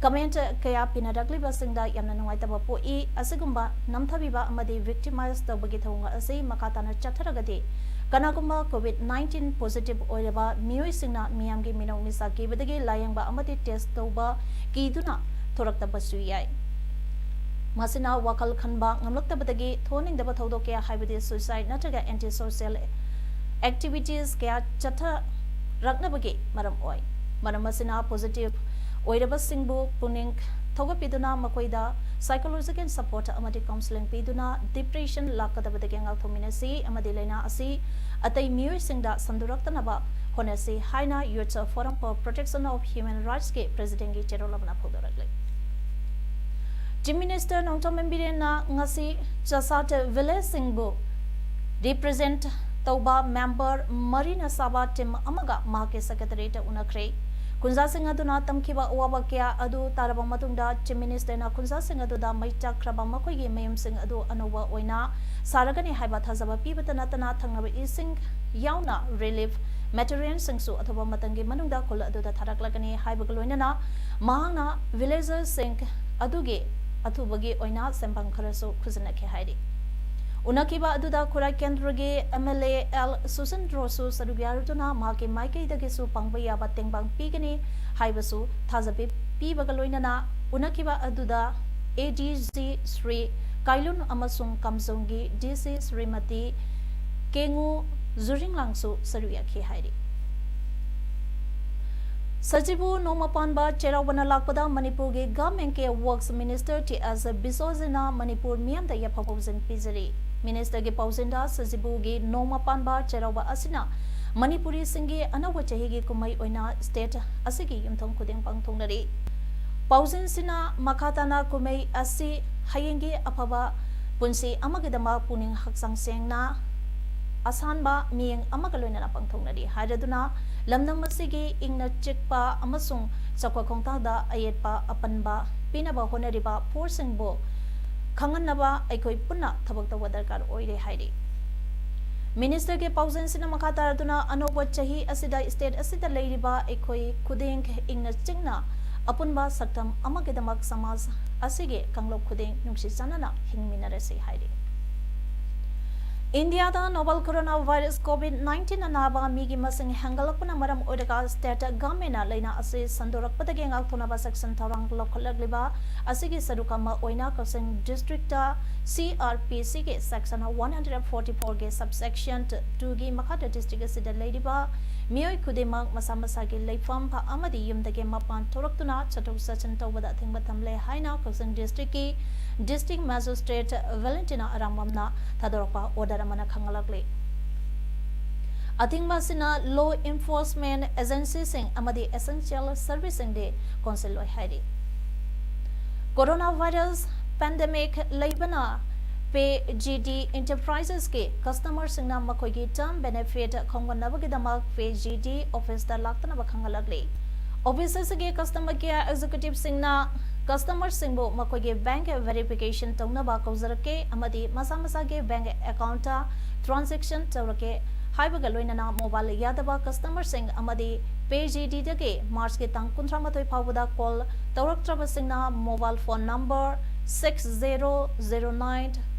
comment ꯀꯌꯥ ꯄꯤꯅꯔꯛꯂꯤꯕꯁꯤꯡꯗ ꯌꯥꯝꯅ ꯅꯨꯡꯉꯥꯏꯇꯕ ꯄꯣꯛꯏ꯫ ꯑꯁꯤꯒꯨꯝꯕ ꯅꯝꯊꯕꯤꯕ ꯑꯃꯗꯤ victimize ꯇꯧꯕꯒꯤ ꯊꯧꯑꯣꯡ ꯑꯁꯤ ꯃꯈꯥ ꯇꯥꯅ ꯆꯠꯊꯔꯒꯗꯤ ꯀꯅꯥꯒꯨꯝꯕ COVID nineteen positive ꯑꯣꯏꯔꯕ ꯃꯤꯑꯣꯏꯁꯤꯡꯅ ꯃꯤꯌꯥꯝꯒꯤ ꯃꯤꯅꯧ ꯃꯤꯁꯥ ꯀꯤꯕꯗꯒꯤ ꯂꯥꯌꯦꯡꯕ ꯑꯃꯗꯤ test ꯇꯧꯕ ꯀꯤꯗꯨꯅ ꯊꯣꯔꯛꯇꯕꯁꯨ ꯌꯥꯏ꯫ ꯃꯁꯤꯅ ꯋꯥꯈꯜ ꯈꯟꯕ ꯉꯝꯂꯛꯇꯕꯗꯒꯤ ꯊꯣꯛꯍꯟꯅꯤꯡꯗꯕ ꯊꯧꯗꯣꯛ ꯀꯌꯥ ꯍꯥꯏꯕꯗꯤ suicide ꯅꯠꯇ꯭ꯔꯒ anti social activities ꯀꯌꯥ ꯆꯠꯊꯔꯛꯅꯕꯒꯤ ꯃꯔꯝ ꯑꯣꯏ꯫ ꯃꯔꯝ ꯑꯁꯤꯅ positive ꯑꯣꯏꯔꯕꯁꯤꯡꯕꯨ ꯄꯨꯛꯅꯤꯡ ꯊꯧꯒꯠꯄꯤꯗꯨꯅ ꯃꯈꯣꯏꯗ psychological support ꯑꯃꯗꯤ counselling ꯄꯤꯗꯨꯅ depression ꯂꯥꯛꯀꯗꯕꯗꯒꯤ ꯉꯥꯛꯊꯣꯛꯃꯤꯟꯅꯁꯤ ꯑꯃꯗꯤ ꯂꯥꯏꯅꯥ ꯑꯁꯤ ꯑꯇꯩ ꯃꯤꯑꯣꯏꯁꯤꯡꯗ ꯁꯟꯗꯣꯔꯛꯇꯅꯕ ꯍꯣꯠꯅꯁꯤ ꯍꯥꯏꯅ Youth Forum for Protection of Human Rights ꯀꯤ president ꯀꯤ ꯆꯦꯔꯣꯜ ꯑꯃꯅ ꯐꯣꯡꯗꯣꯔꯛꯂꯤ꯫ Chief Minister ꯅꯣꯡꯊꯣꯝꯕꯝ ꯕꯤꯔꯦꯟꯅ ꯉꯁꯤ ꯆꯥꯁꯥꯠ village ꯁꯤꯡꯕꯨ represent ꯇꯧꯕ member ꯃꯔꯤꯅ ꯁꯥꯕ team ꯑꯃꯒ ꯃꯍꯥꯛꯀꯤ secretariat ꯇ ꯎꯅꯈ꯭ꯔꯦ꯫ ꯈꯨꯟꯖꯥꯁꯤꯡ ꯑꯗꯨꯅ ꯇꯝꯈꯤꯕ ꯑꯋꯥꯕ ꯀꯌꯥ ꯑꯗꯨ ꯇꯥꯔꯕ ꯃꯇꯨꯡꯗ Chief Minister ꯅ ꯈꯨꯟꯖꯥꯁꯤꯡ ꯑꯗꯨꯗ ꯃꯩ ꯆꯥꯛꯈ꯭ꯔꯕ ꯃꯈꯣꯏꯒꯤ ꯃꯌꯨꯝꯁꯤꯡ ꯑꯗꯨ ꯑꯅꯧꯕ ꯑꯣꯏꯅ ꯁꯥꯔꯒꯅꯤ ꯍꯥꯏꯕ ꯊꯥꯖꯕ ꯄꯤꯕꯇ ꯅꯠꯇꯅ ꯊꯛꯅꯕ ꯏꯁꯤꯡ ꯌꯥꯎꯅ relief materialꯁꯤꯡꯁꯨ ꯑꯊꯨꯕ ꯃꯇꯝꯒꯤ ꯃꯅꯨꯡꯗ ꯈꯨꯜ ꯑꯗꯨꯗ ꯊꯥꯔꯛꯂꯒꯅꯤ ꯍꯥꯏꯕꯒ ꯂꯣꯏꯅꯅ ꯃꯍꯥꯛꯅ villagersꯁꯤꯡ ꯑꯗꯨꯒꯤ ꯑꯊꯨꯕꯒꯤ ꯑꯣꯏꯅ ꯁꯦꯟꯐꯝ ꯈꯔꯁꯨ ꯈꯨꯖꯤꯟꯅꯈꯤ ꯍꯥꯏꯔꯤ꯫ ꯎꯅꯈꯤꯕ ꯑꯗꯨꯗ ꯈꯨꯔꯥꯏ ꯀꯦꯟꯗ꯭ꯔꯒꯤ MLA ꯑꯦꯜ ꯁꯨꯁꯤꯟꯗ꯭ꯔꯣꯁꯨ ꯁꯔꯨꯛ ꯌꯥꯔꯗꯨꯅ ꯃꯍꯥꯛꯀꯤ ꯃꯥꯏꯀꯩꯗꯒꯤꯁꯨ ꯄꯥꯡꯕ ꯌꯥꯕ ꯇꯦꯡꯕꯥꯡ ꯄꯤꯒꯅꯤ ꯍꯥꯏꯕꯁꯨ ꯊꯥꯖꯕ ꯄꯤꯕꯒ ꯂꯣꯏꯅꯅ ꯎꯅꯈꯤꯕ ꯑꯗꯨꯗ ADC ꯁ꯭ꯔꯤ ꯀꯥꯏꯂꯨꯟ ꯑꯃꯁꯨꯡ ꯀꯥꯝꯖꯣꯡꯒꯤ DC ꯁ꯭ꯔꯤꯃꯇꯤ ꯀꯦꯉꯨ ꯖꯨꯔꯤꯡꯂꯥꯡꯁꯨ ꯁꯔꯨꯛ ꯌꯥꯈꯤ ꯍꯥꯏꯔꯤ꯫ ꯁꯖꯤꯕꯨ ꯅꯣꯡꯃ ꯄꯥꯟꯕ ꯆꯩꯔꯥꯎꯕꯅ ꯂꯥꯛꯄꯗ ꯃꯅꯤꯄꯨꯔꯒꯤ Governmentꯀꯤ Works Minister ꯇꯤ ꯑꯦꯁ ꯕꯤꯁꯣꯖꯤꯅ ꯃꯅꯤꯄꯨꯔ ꯃꯤꯌꯥꯝꯗ ꯌꯥꯏꯐ ꯄꯥꯎꯖꯦꯜ ꯄꯤꯖꯔꯤ꯫ Ministerꯒꯤ ꯄꯥꯎꯖꯦꯜꯗ ꯁꯖꯤꯕꯨꯒꯤ ꯅꯣꯡꯃ ꯄꯥꯟꯕ ꯆꯩꯔꯥꯎꯕ ꯑꯁꯤꯅ ꯃꯅꯤꯄꯨꯔꯤꯁꯤꯡꯒꯤ ꯑꯅꯧꯕ ꯆꯍꯤꯒꯤ ꯀꯨꯝꯍꯩ ꯑꯣꯏꯅ state ꯑꯁꯤꯒꯤ ꯌꯨꯝꯊꯣꯡ ꯈꯨꯗꯤꯡ ꯄꯥꯡꯊꯣꯛꯅꯔꯤ꯫ ꯄꯥꯎꯖꯦꯜꯁꯤꯅ ꯃꯈꯥ ꯇꯥꯅ ꯀꯨꯝꯍꯩ ꯑꯁꯤ ꯍꯌꯦꯡꯒꯤ ꯑꯐꯕ ꯄꯨꯟꯁꯤ ꯑꯃꯒꯤꯗꯃꯛ ꯄꯨꯛꯅꯤꯡ ꯍꯛꯆꯥꯡ ꯁꯦꯡꯅ ꯑꯁꯥꯟꯕ ꯃꯤꯠꯌꯦꯡ ꯑꯃꯒ ꯂꯣꯏꯅꯅ ꯄꯥꯡꯊꯣꯛꯅꯔꯤ ꯍꯥꯏꯔꯗꯨꯅ ꯂꯝꯗꯝ ꯑꯁꯤꯒꯤ ꯏꯪꯅ ꯆꯤꯛꯄ ꯑꯃꯁꯨꯡ ꯆꯥꯎꯈꯠ ꯈꯣꯡꯊꯥꯡꯗ ꯑꯌꯦꯠꯄ ꯑꯄꯟꯕ ꯄꯤꯅꯕ ꯍꯣꯠꯅꯔꯤꯕ forceꯁꯤꯡꯕꯨ ꯈꯪꯍꯟꯅꯕ ꯑꯩꯈꯣꯏ ꯄꯨꯟꯅ ꯊꯕꯛ ꯇꯧꯕ ꯗꯔꯀꯥꯔ ꯑꯣꯏꯔꯦ ꯍꯥꯏꯔꯤ꯫ Ministerꯒꯤ ꯄꯥꯎꯖꯦꯜꯁꯤꯅ ꯃꯈꯥ ꯇꯥꯔꯗꯨꯅ ꯑꯅꯧꯕ ꯆꯍꯤ ꯑꯁꯤꯗ state ꯑꯁꯤꯗ ꯂꯩꯔꯤꯕ ꯑꯩꯈꯣꯏ ꯈꯨꯗꯤꯡ ꯏꯪꯅ ꯆꯤꯛꯅ ꯑꯄꯨꯟꯕ ꯁꯛꯇꯝ ꯑꯃꯒꯤꯗꯃꯛ ꯁꯃꯥꯖ ꯑꯁꯤꯒꯤ ꯀꯥꯡꯂꯨꯞ ꯈꯨꯗꯤꯡ ꯅꯨꯡꯁꯤ ꯆꯥꯟꯅꯅ ꯍꯤꯡꯃꯤꯟꯅꯔꯁꯤ ꯍꯥꯏꯔꯤ꯫ ꯏꯟꯗꯤꯌꯥꯗ novel coronavirus COVID nineteen ꯑꯅꯥꯕ ꯃꯤꯒꯤ ꯃꯁꯤꯡ ꯍꯦꯟꯒꯠꯂꯛꯄꯅ ꯃꯔꯝ ꯑꯣꯏꯔꯒ state governmentꯅ ꯂꯥꯏꯅꯥ ꯑꯁꯤ ꯁꯟꯗꯣꯔꯛꯄꯗꯒꯤ ꯉꯥꯛꯊꯣꯛꯅꯕ ꯆꯦꯛꯁꯤꯟ ꯊꯧꯔꯥꯡ ꯂꯧꯈꯠꯂꯛꯂꯤꯕ ꯑꯁꯤꯒꯤ ꯁꯔꯨꯛ ꯑꯃ ꯑꯣꯏꯅ ꯀꯛꯆꯤꯡ districtꯇ CRPCꯒꯤ section one hundred forty fourꯒꯤ subsection twoꯒꯤ ꯃꯈꯥꯗ district ꯑꯁꯤꯗ ꯂꯩꯔꯤꯕ ꯃꯤꯑꯣꯏ ꯈꯨꯗꯤꯡꯃꯛ ꯃꯁꯥ ꯃꯁꯥꯒꯤ ꯂꯩꯐꯝ ꯑꯃꯗꯤ ꯌꯨꯝꯗꯒꯤ ꯃꯄꯥꯟ ꯊꯣꯔꯛꯇꯨꯅ ꯆꯠꯊꯣꯛ ꯆꯠꯁꯤꯟ ꯇꯧꯕꯗ ꯑꯊꯤꯡꯕ ꯊꯝꯂꯦ ꯍꯥꯏꯅ ꯀꯛꯆꯤꯡ districtꯀꯤ District Magistrate Valentina Arangbamꯅ ꯊꯥꯗꯣꯔꯛꯄ order ꯑꯃꯅ ꯈꯪꯍꯜꯂꯛꯂꯤ꯫ ꯑꯊꯤꯡꯕ ꯑꯁꯤꯅ law enforcement agencyꯁꯤꯡ ꯑꯃꯗꯤ essential serviceꯁꯤꯡꯗꯤ ꯀꯣꯟꯁꯤꯜꯂꯣꯏ ꯍꯥꯏꯔꯤ꯫ Coronavirus pandemic ꯂꯩꯕꯅ PayGD Enterprisesꯀꯤ customerꯁꯤꯡꯅ ꯃꯈꯣꯏꯒꯤ term benefit ꯈꯣꯝꯒꯠꯅꯕꯒꯤꯗꯃꯛ PayGD officeꯇ ꯂꯥꯛꯇꯅꯕ ꯈꯪꯍꯜꯂꯛꯂꯤ꯫ Office ꯑꯁꯤꯒꯤ customer care executiveꯁꯤꯡꯅ customerꯁꯤꯡꯕꯨ ꯃꯈꯣꯏꯒꯤ bank verification ꯇꯧꯅꯕ ꯀꯧꯖꯔꯛꯀꯦ ꯑꯃꯗꯤ ꯃꯁꯥ ꯃꯁꯥꯒꯤ bank accountꯇ transaction ꯇꯧꯔꯛꯀꯦ ꯍꯥꯏꯕꯒ ꯂꯣꯏꯅꯅ mobile ꯌꯥꯗꯕ customerꯁꯤꯡ ꯑꯃꯗꯤ PGDꯗꯒꯤ Marchꯀꯤ ꯇꯥꯡ ꯀꯨꯟꯊ꯭ꯔꯥ ꯃꯥꯊꯣꯏ ꯐꯥꯎꯕꯗ call ꯇꯧꯔꯛꯇ꯭ꯔꯕꯁꯤꯡꯅ mobile phone number six zero zero nine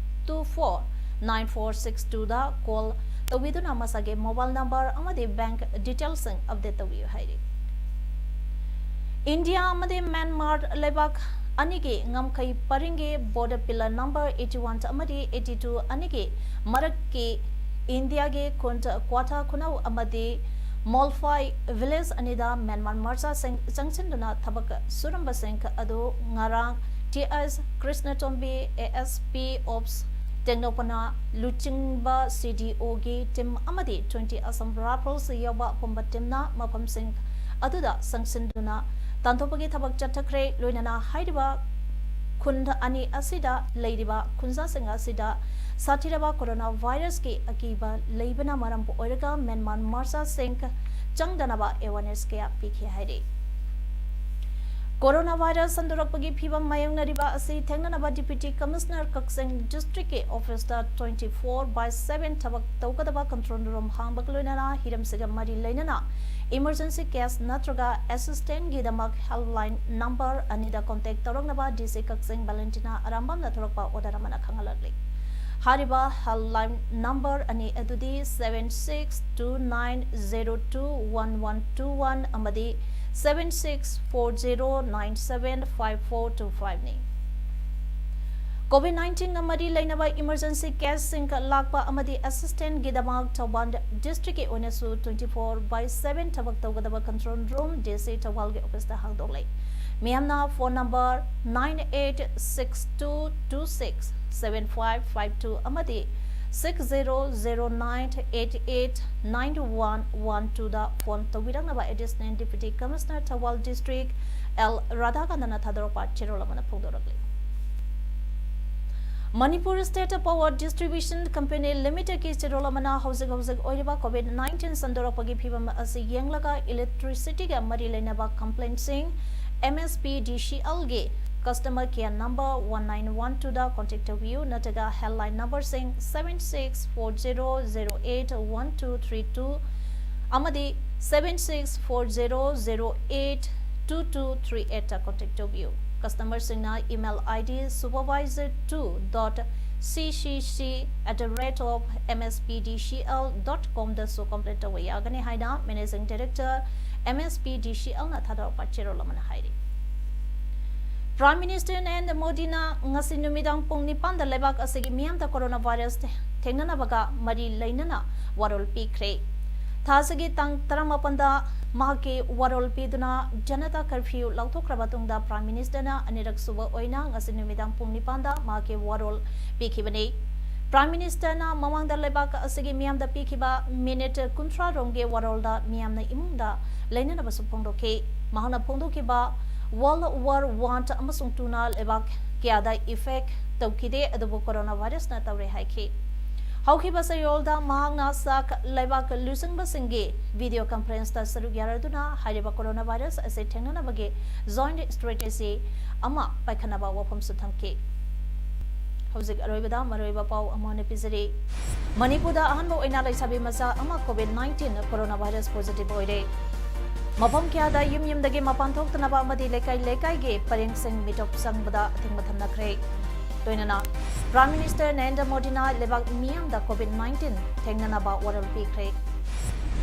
two four nine four six twoꯗ call ꯇꯧꯕꯤꯗꯨꯅ ꯃꯁꯥꯒꯤ mobile number ꯑꯃꯗꯤ bank detailꯁꯤꯡ update ꯇꯧꯕꯤꯌꯨ ꯍꯥꯏꯔꯤ꯫ ꯏꯟꯗꯤꯌꯥ ꯑꯃꯗꯤ ꯃ꯭ꯌꯥꯟꯃꯥꯔ ꯂꯩꯕꯥꯛ ꯑꯅꯤꯒꯤ ꯉꯝꯈꯩ ꯄꯔꯤꯡꯒꯤ border pillar number eighty one ꯑꯃꯗꯤ eighty two ꯑꯅꯤꯒꯤ ꯃꯔꯛꯀꯤ ꯏꯟꯗꯤꯌꯥꯒꯤ ꯈꯨꯟ ꯀ꯭ꯋꯥꯊꯥ ꯈꯨꯅꯧ ꯑꯃꯗꯤ ꯃꯣꯜꯐꯥꯏ village ꯑꯅꯤꯗ ꯃ꯭ꯌꯥꯟꯃꯥꯔ ꯃꯆꯥꯁꯤꯡ ꯆꯪꯁꯤꯟꯗꯨꯅ ꯊꯕꯛ ꯁꯨꯔꯝꯕꯁꯤꯡ ꯑꯗꯨ ꯉꯔꯥꯡ ꯇꯤ ꯑꯦꯁ ꯀ꯭ꯔꯤꯁꯅꯇꯣꯝꯕꯤ, ASP Ops ꯇꯦꯡꯅꯧꯄꯜ ꯂꯨꯆꯤꯡꯕ CDOꯒꯤ team ꯑꯃꯗꯤ twenty Assam Rifles ꯌꯥꯎꯕ ꯑꯄꯨꯟꯕ teamꯅ ꯃꯐꯝꯁꯤꯡ ꯑꯗꯨꯗ ꯆꯪꯁꯤꯟꯗꯨꯅ ꯇꯥꯟꯊꯣꯛꯄꯒꯤ ꯊꯕꯛ ꯆꯠꯊꯈ꯭ꯔꯦ꯫ ꯂꯣꯏꯅꯅ ꯍꯥꯏꯔꯤꯕ ꯈꯨꯟ ꯑꯅꯤ ꯑꯁꯤꯗ ꯂꯩꯔꯤꯕ ꯈꯨꯟꯖꯥꯁꯤꯡ ꯑꯁꯤꯗ ꯁꯥꯊꯤꯔꯕ coronavirusꯀꯤ ꯑꯀꯤꯕ ꯂꯩꯕꯅ ꯃꯔꯝ ꯑꯣꯏꯔꯒ ꯃ꯭ꯌꯥꯟꯃꯥꯔ ꯃꯆꯥꯁꯤꯡ ꯆꯪꯗꯅꯕ awareness ꯀꯌꯥ ꯄꯤꯈꯤ ꯍꯥꯏꯔꯤ꯫ Coronavirus ꯁꯟꯗꯣꯔꯛꯄꯒꯤ ꯐꯤꯚꯝ ꯃꯥꯌꯣꯛꯅꯔꯤꯕ ꯑꯁꯤ ꯊꯦꯡꯅꯅꯕ Deputy Commissioner Kakching districtꯀꯤ officeꯇ twenty four by seven ꯊꯕꯛ ꯇꯧꯒꯗꯕ control room ꯍꯥꯡꯕꯒ ꯂꯣꯏꯅꯅ ꯍꯤꯔꯝꯁꯤꯒ ꯃꯔꯤ ꯂꯩꯅꯅ emergency case ꯅꯠꯇ꯭ꯔꯒ assistantꯒꯤꯗꯃꯛ helpline number ꯑꯅꯤꯗ contact ꯇꯧꯔꯛꯅꯕ DC ꯀꯛꯆꯤꯡ Valentina ꯑꯔꯥꯝꯕꯝꯅ ꯊꯣꯔꯛꯄ order ꯑꯃꯅ ꯈꯪꯍꯜꯂꯛꯂꯤ꯫ ꯍꯥꯏꯔꯤꯕ helpline number ꯑꯅꯤ ꯑꯗꯨꯗꯤ seven six two nine zero two one one two one ꯑꯃꯗꯤ seven six four zero nine seven five four two fiveꯅꯤ꯫ COVID nineteen ꯒ ꯃꯔꯤ ꯂꯩꯅꯕ emergency caseꯁꯤꯡ ꯂꯥꯛꯄ ꯑꯃꯗꯤ assistantꯒꯤꯗꯃꯛ ꯊꯧꯕꯥꯜ districtꯀꯤ ꯑꯣꯏꯅꯁꯨ twenty four by seven ꯊꯕꯛ ꯇꯧꯒꯗꯕ control room DC ꯊꯧꯕꯥꯜꯒꯤ officeꯇ ꯍꯥꯡꯗꯣꯛꯂꯦ꯫ ꯃꯤꯌꯥꯝꯅ phone number nine eight six two two six seven five five two ꯑꯃꯗꯤ six zero zero nine eight eight nine one one twoꯗ phone ꯇꯧꯕꯤꯔꯛꯅꯕ Additional Deputy Commissioner Thoubal district L ꯔꯥꯙꯥꯀꯥꯟꯇꯅ ꯊꯥꯗꯣꯔꯛꯄ ꯆꯦꯔꯣꯜ ꯑꯃꯅ ꯐꯣꯡꯗꯣꯔꯛꯂꯤ꯫ Manipur State Power Distribution Company Limitedꯀꯤ ꯆꯦꯔꯣꯜ ꯑꯃꯅ ꯍꯧꯖꯤꯛ ꯍꯧꯖꯤꯛ ꯑꯣꯏꯔꯤꯕ COVID nineteen ꯁꯟꯗꯣꯔꯛꯄꯒꯤ ꯐꯤꯚꯝ ꯑꯁꯤ ꯌꯦꯡꯂꯒ electricityꯒ ꯃꯔꯤ ꯂꯩꯅꯕ complaintꯁꯤꯡ MSPDCLꯒꯤ Customer Care number one nine one two ꯗ contact ꯇꯧꯕꯤꯌꯨ, ꯅꯠꯇ꯭ꯔꯒ helpline numberꯁꯤꯡ seven six four zero zero eight one two three two ꯑꯃꯗꯤ seven six four zero zero eight two two three eight ꯇ contact ꯇꯧꯕꯤꯌꯨ꯫ Customerꯁꯤꯡꯅ email ID supervisor two dot C C C at the rate of M S P D C L dot com ꯗꯁꯨ complaint ꯇꯧꯕ ꯌꯥꯒꯅꯤ ꯍꯥꯏꯅ Managing Director M S P D C L ꯅ ꯊꯥꯗꯣꯔꯛꯄ ꯆꯦꯔꯣꯜ ꯑꯃꯅ ꯍꯥꯏꯔꯤ꯫ Prime Minister ꯅꯔꯦꯟꯗ꯭ꯔ ꯃꯣꯗꯤꯅ ꯉꯁꯤ ꯅꯨꯃꯤꯗꯥꯡ ꯄꯨꯡ ꯅꯤꯄꯥꯟꯗ ꯂꯩꯕꯥꯛ ꯑꯁꯤꯒꯤ ꯃꯤꯌꯥꯝꯗ coronavirus ꯊꯦꯡꯅꯅꯕꯒ ꯃꯔꯤ ꯂꯩꯅꯅ ꯋꯥꯔꯣꯜ ꯄꯤꯈ꯭ꯔꯦ꯫ ꯊꯥ ꯑꯁꯤꯒꯤ ꯇꯥꯡ ꯇꯔꯥꯃꯥꯄꯟꯗ ꯃꯍꯥꯛꯀꯤ ꯋꯥꯔꯣꯜ ꯄꯤꯗꯨꯅ Janata Curfew ꯂꯥꯎꯊꯣꯛꯈ꯭ꯔ ꯃꯇꯨꯡꯗ Prime Minister ꯅ ꯑꯅꯤꯔꯛ ꯁꯨꯕ ꯑꯣꯏꯅ ꯉꯁꯤ ꯅꯨꯃꯤꯗꯥꯡ ꯄꯨꯡ ꯅꯤꯄꯥꯟꯗ ꯃꯍꯥꯛꯀꯤ ꯋꯥꯔꯣꯜ ꯄꯤꯈꯤꯕꯅꯤ꯫ Prime Minister ꯅ ꯃꯃꯥꯡꯗ ꯂꯩꯕꯥꯛ ꯑꯁꯤꯒꯤ ꯃꯤꯌꯥꯝꯗ ꯄꯤꯈꯤꯕ minute ꯀꯨꯟꯊ꯭ꯔꯥ ꯔꯣꯝꯒꯤ ꯋꯥꯔꯣꯜꯗ ꯃꯤꯌꯥꯝꯅ ꯏꯃꯨꯡꯗ ꯂꯩꯅꯅꯕꯁꯨ ꯐꯣꯡꯗꯣꯛꯈꯤ꯫ ꯃꯍꯥꯛꯅ ꯐꯣꯡꯗꯣꯛꯈꯤꯕ World War One ꯑꯃꯁꯨꯡ two ꯅ ꯂꯩꯕꯥꯛ ꯀꯌꯥꯗ effect ꯇꯧꯈꯤꯗꯦ, ꯑꯗꯨꯕꯨ coronavirus ꯅ ꯇꯧꯔꯦ ꯍꯥꯏꯈꯤ꯫ ꯍꯧꯈꯤꯕ ꯆꯌꯣꯜꯗ ꯃꯍꯥꯛꯅ ꯁꯥꯛ ꯂꯩꯕꯥꯛ ꯂꯨꯆꯤꯡꯕꯁꯤꯡꯒꯤ video conference ꯇ ꯁꯔꯨꯛ ꯌꯥꯔꯗꯨꯅ ꯍꯥꯏꯔꯤꯕ coronavirus ꯑꯁꯤ ꯊꯦꯡꯅꯅꯕꯒꯤ joint strategy ꯑꯃ ꯄꯥꯏꯈꯠꯅꯕ ꯋꯥꯐꯝꯁꯨ ꯊꯝꯈꯤ꯫ ꯍꯧꯖꯤꯛ ꯑꯔꯣꯏꯕꯗ ꯃꯔꯨꯑꯣꯏꯕ ꯄꯥꯎ ꯑꯃ ꯑꯣꯏꯅ ꯄꯤꯖꯔꯤ꯫ ꯃꯅꯤꯄꯨꯔꯗ ꯑꯍꯥꯟꯕ ꯑꯣꯏꯅ ꯂꯩꯁꯥꯕꯤ ꯃꯆꯥ ꯑꯃ COVID nineteen coronavirus positive ꯑꯣꯏꯔꯦ꯫ ꯃꯐꯝ ꯀꯌꯥꯗ ꯌꯨꯝ ꯌꯨꯝꯗꯒꯤ ꯃꯄꯥꯟ ꯊꯣꯛꯇꯅꯕ ꯑꯃꯗꯤ ꯂꯩꯀꯥꯏ ꯂꯩꯀꯥꯏꯒꯤ ꯄꯔꯦꯡꯁꯤꯡ ꯃꯤꯇꯣꯞ ꯆꯪꯕꯗ ꯑꯊꯤꯡꯕ ꯊꯝꯅꯈ꯭ꯔꯦ꯫ ꯂꯣꯏꯅꯅ Prime Minister ꯅꯔꯦꯟꯗ꯭ꯔ ꯃꯣꯗꯤꯅ ꯂꯩꯕꯥꯛ ꯃꯤꯌꯥꯝꯗ COVID nineteen ꯊꯦꯡꯅꯅꯕ ꯋꯥꯔꯣꯜ ꯄꯤꯈ꯭ꯔꯦ꯫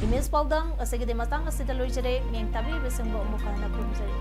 Image ꯄꯥꯎꯗꯝ ꯑꯁꯤꯒꯤꯗꯤ ꯃꯇꯥꯡ ꯑꯁꯤꯗ ꯂꯣꯏꯖꯔꯦ꯫ ꯃꯤꯌꯦꯡ ꯇꯥꯕꯤꯔꯤꯕꯁꯤꯡꯕꯨ ꯑꯃꯨꯛ ꯍꯟꯅ ꯈꯨꯔꯨꯝꯖꯔꯤ꯫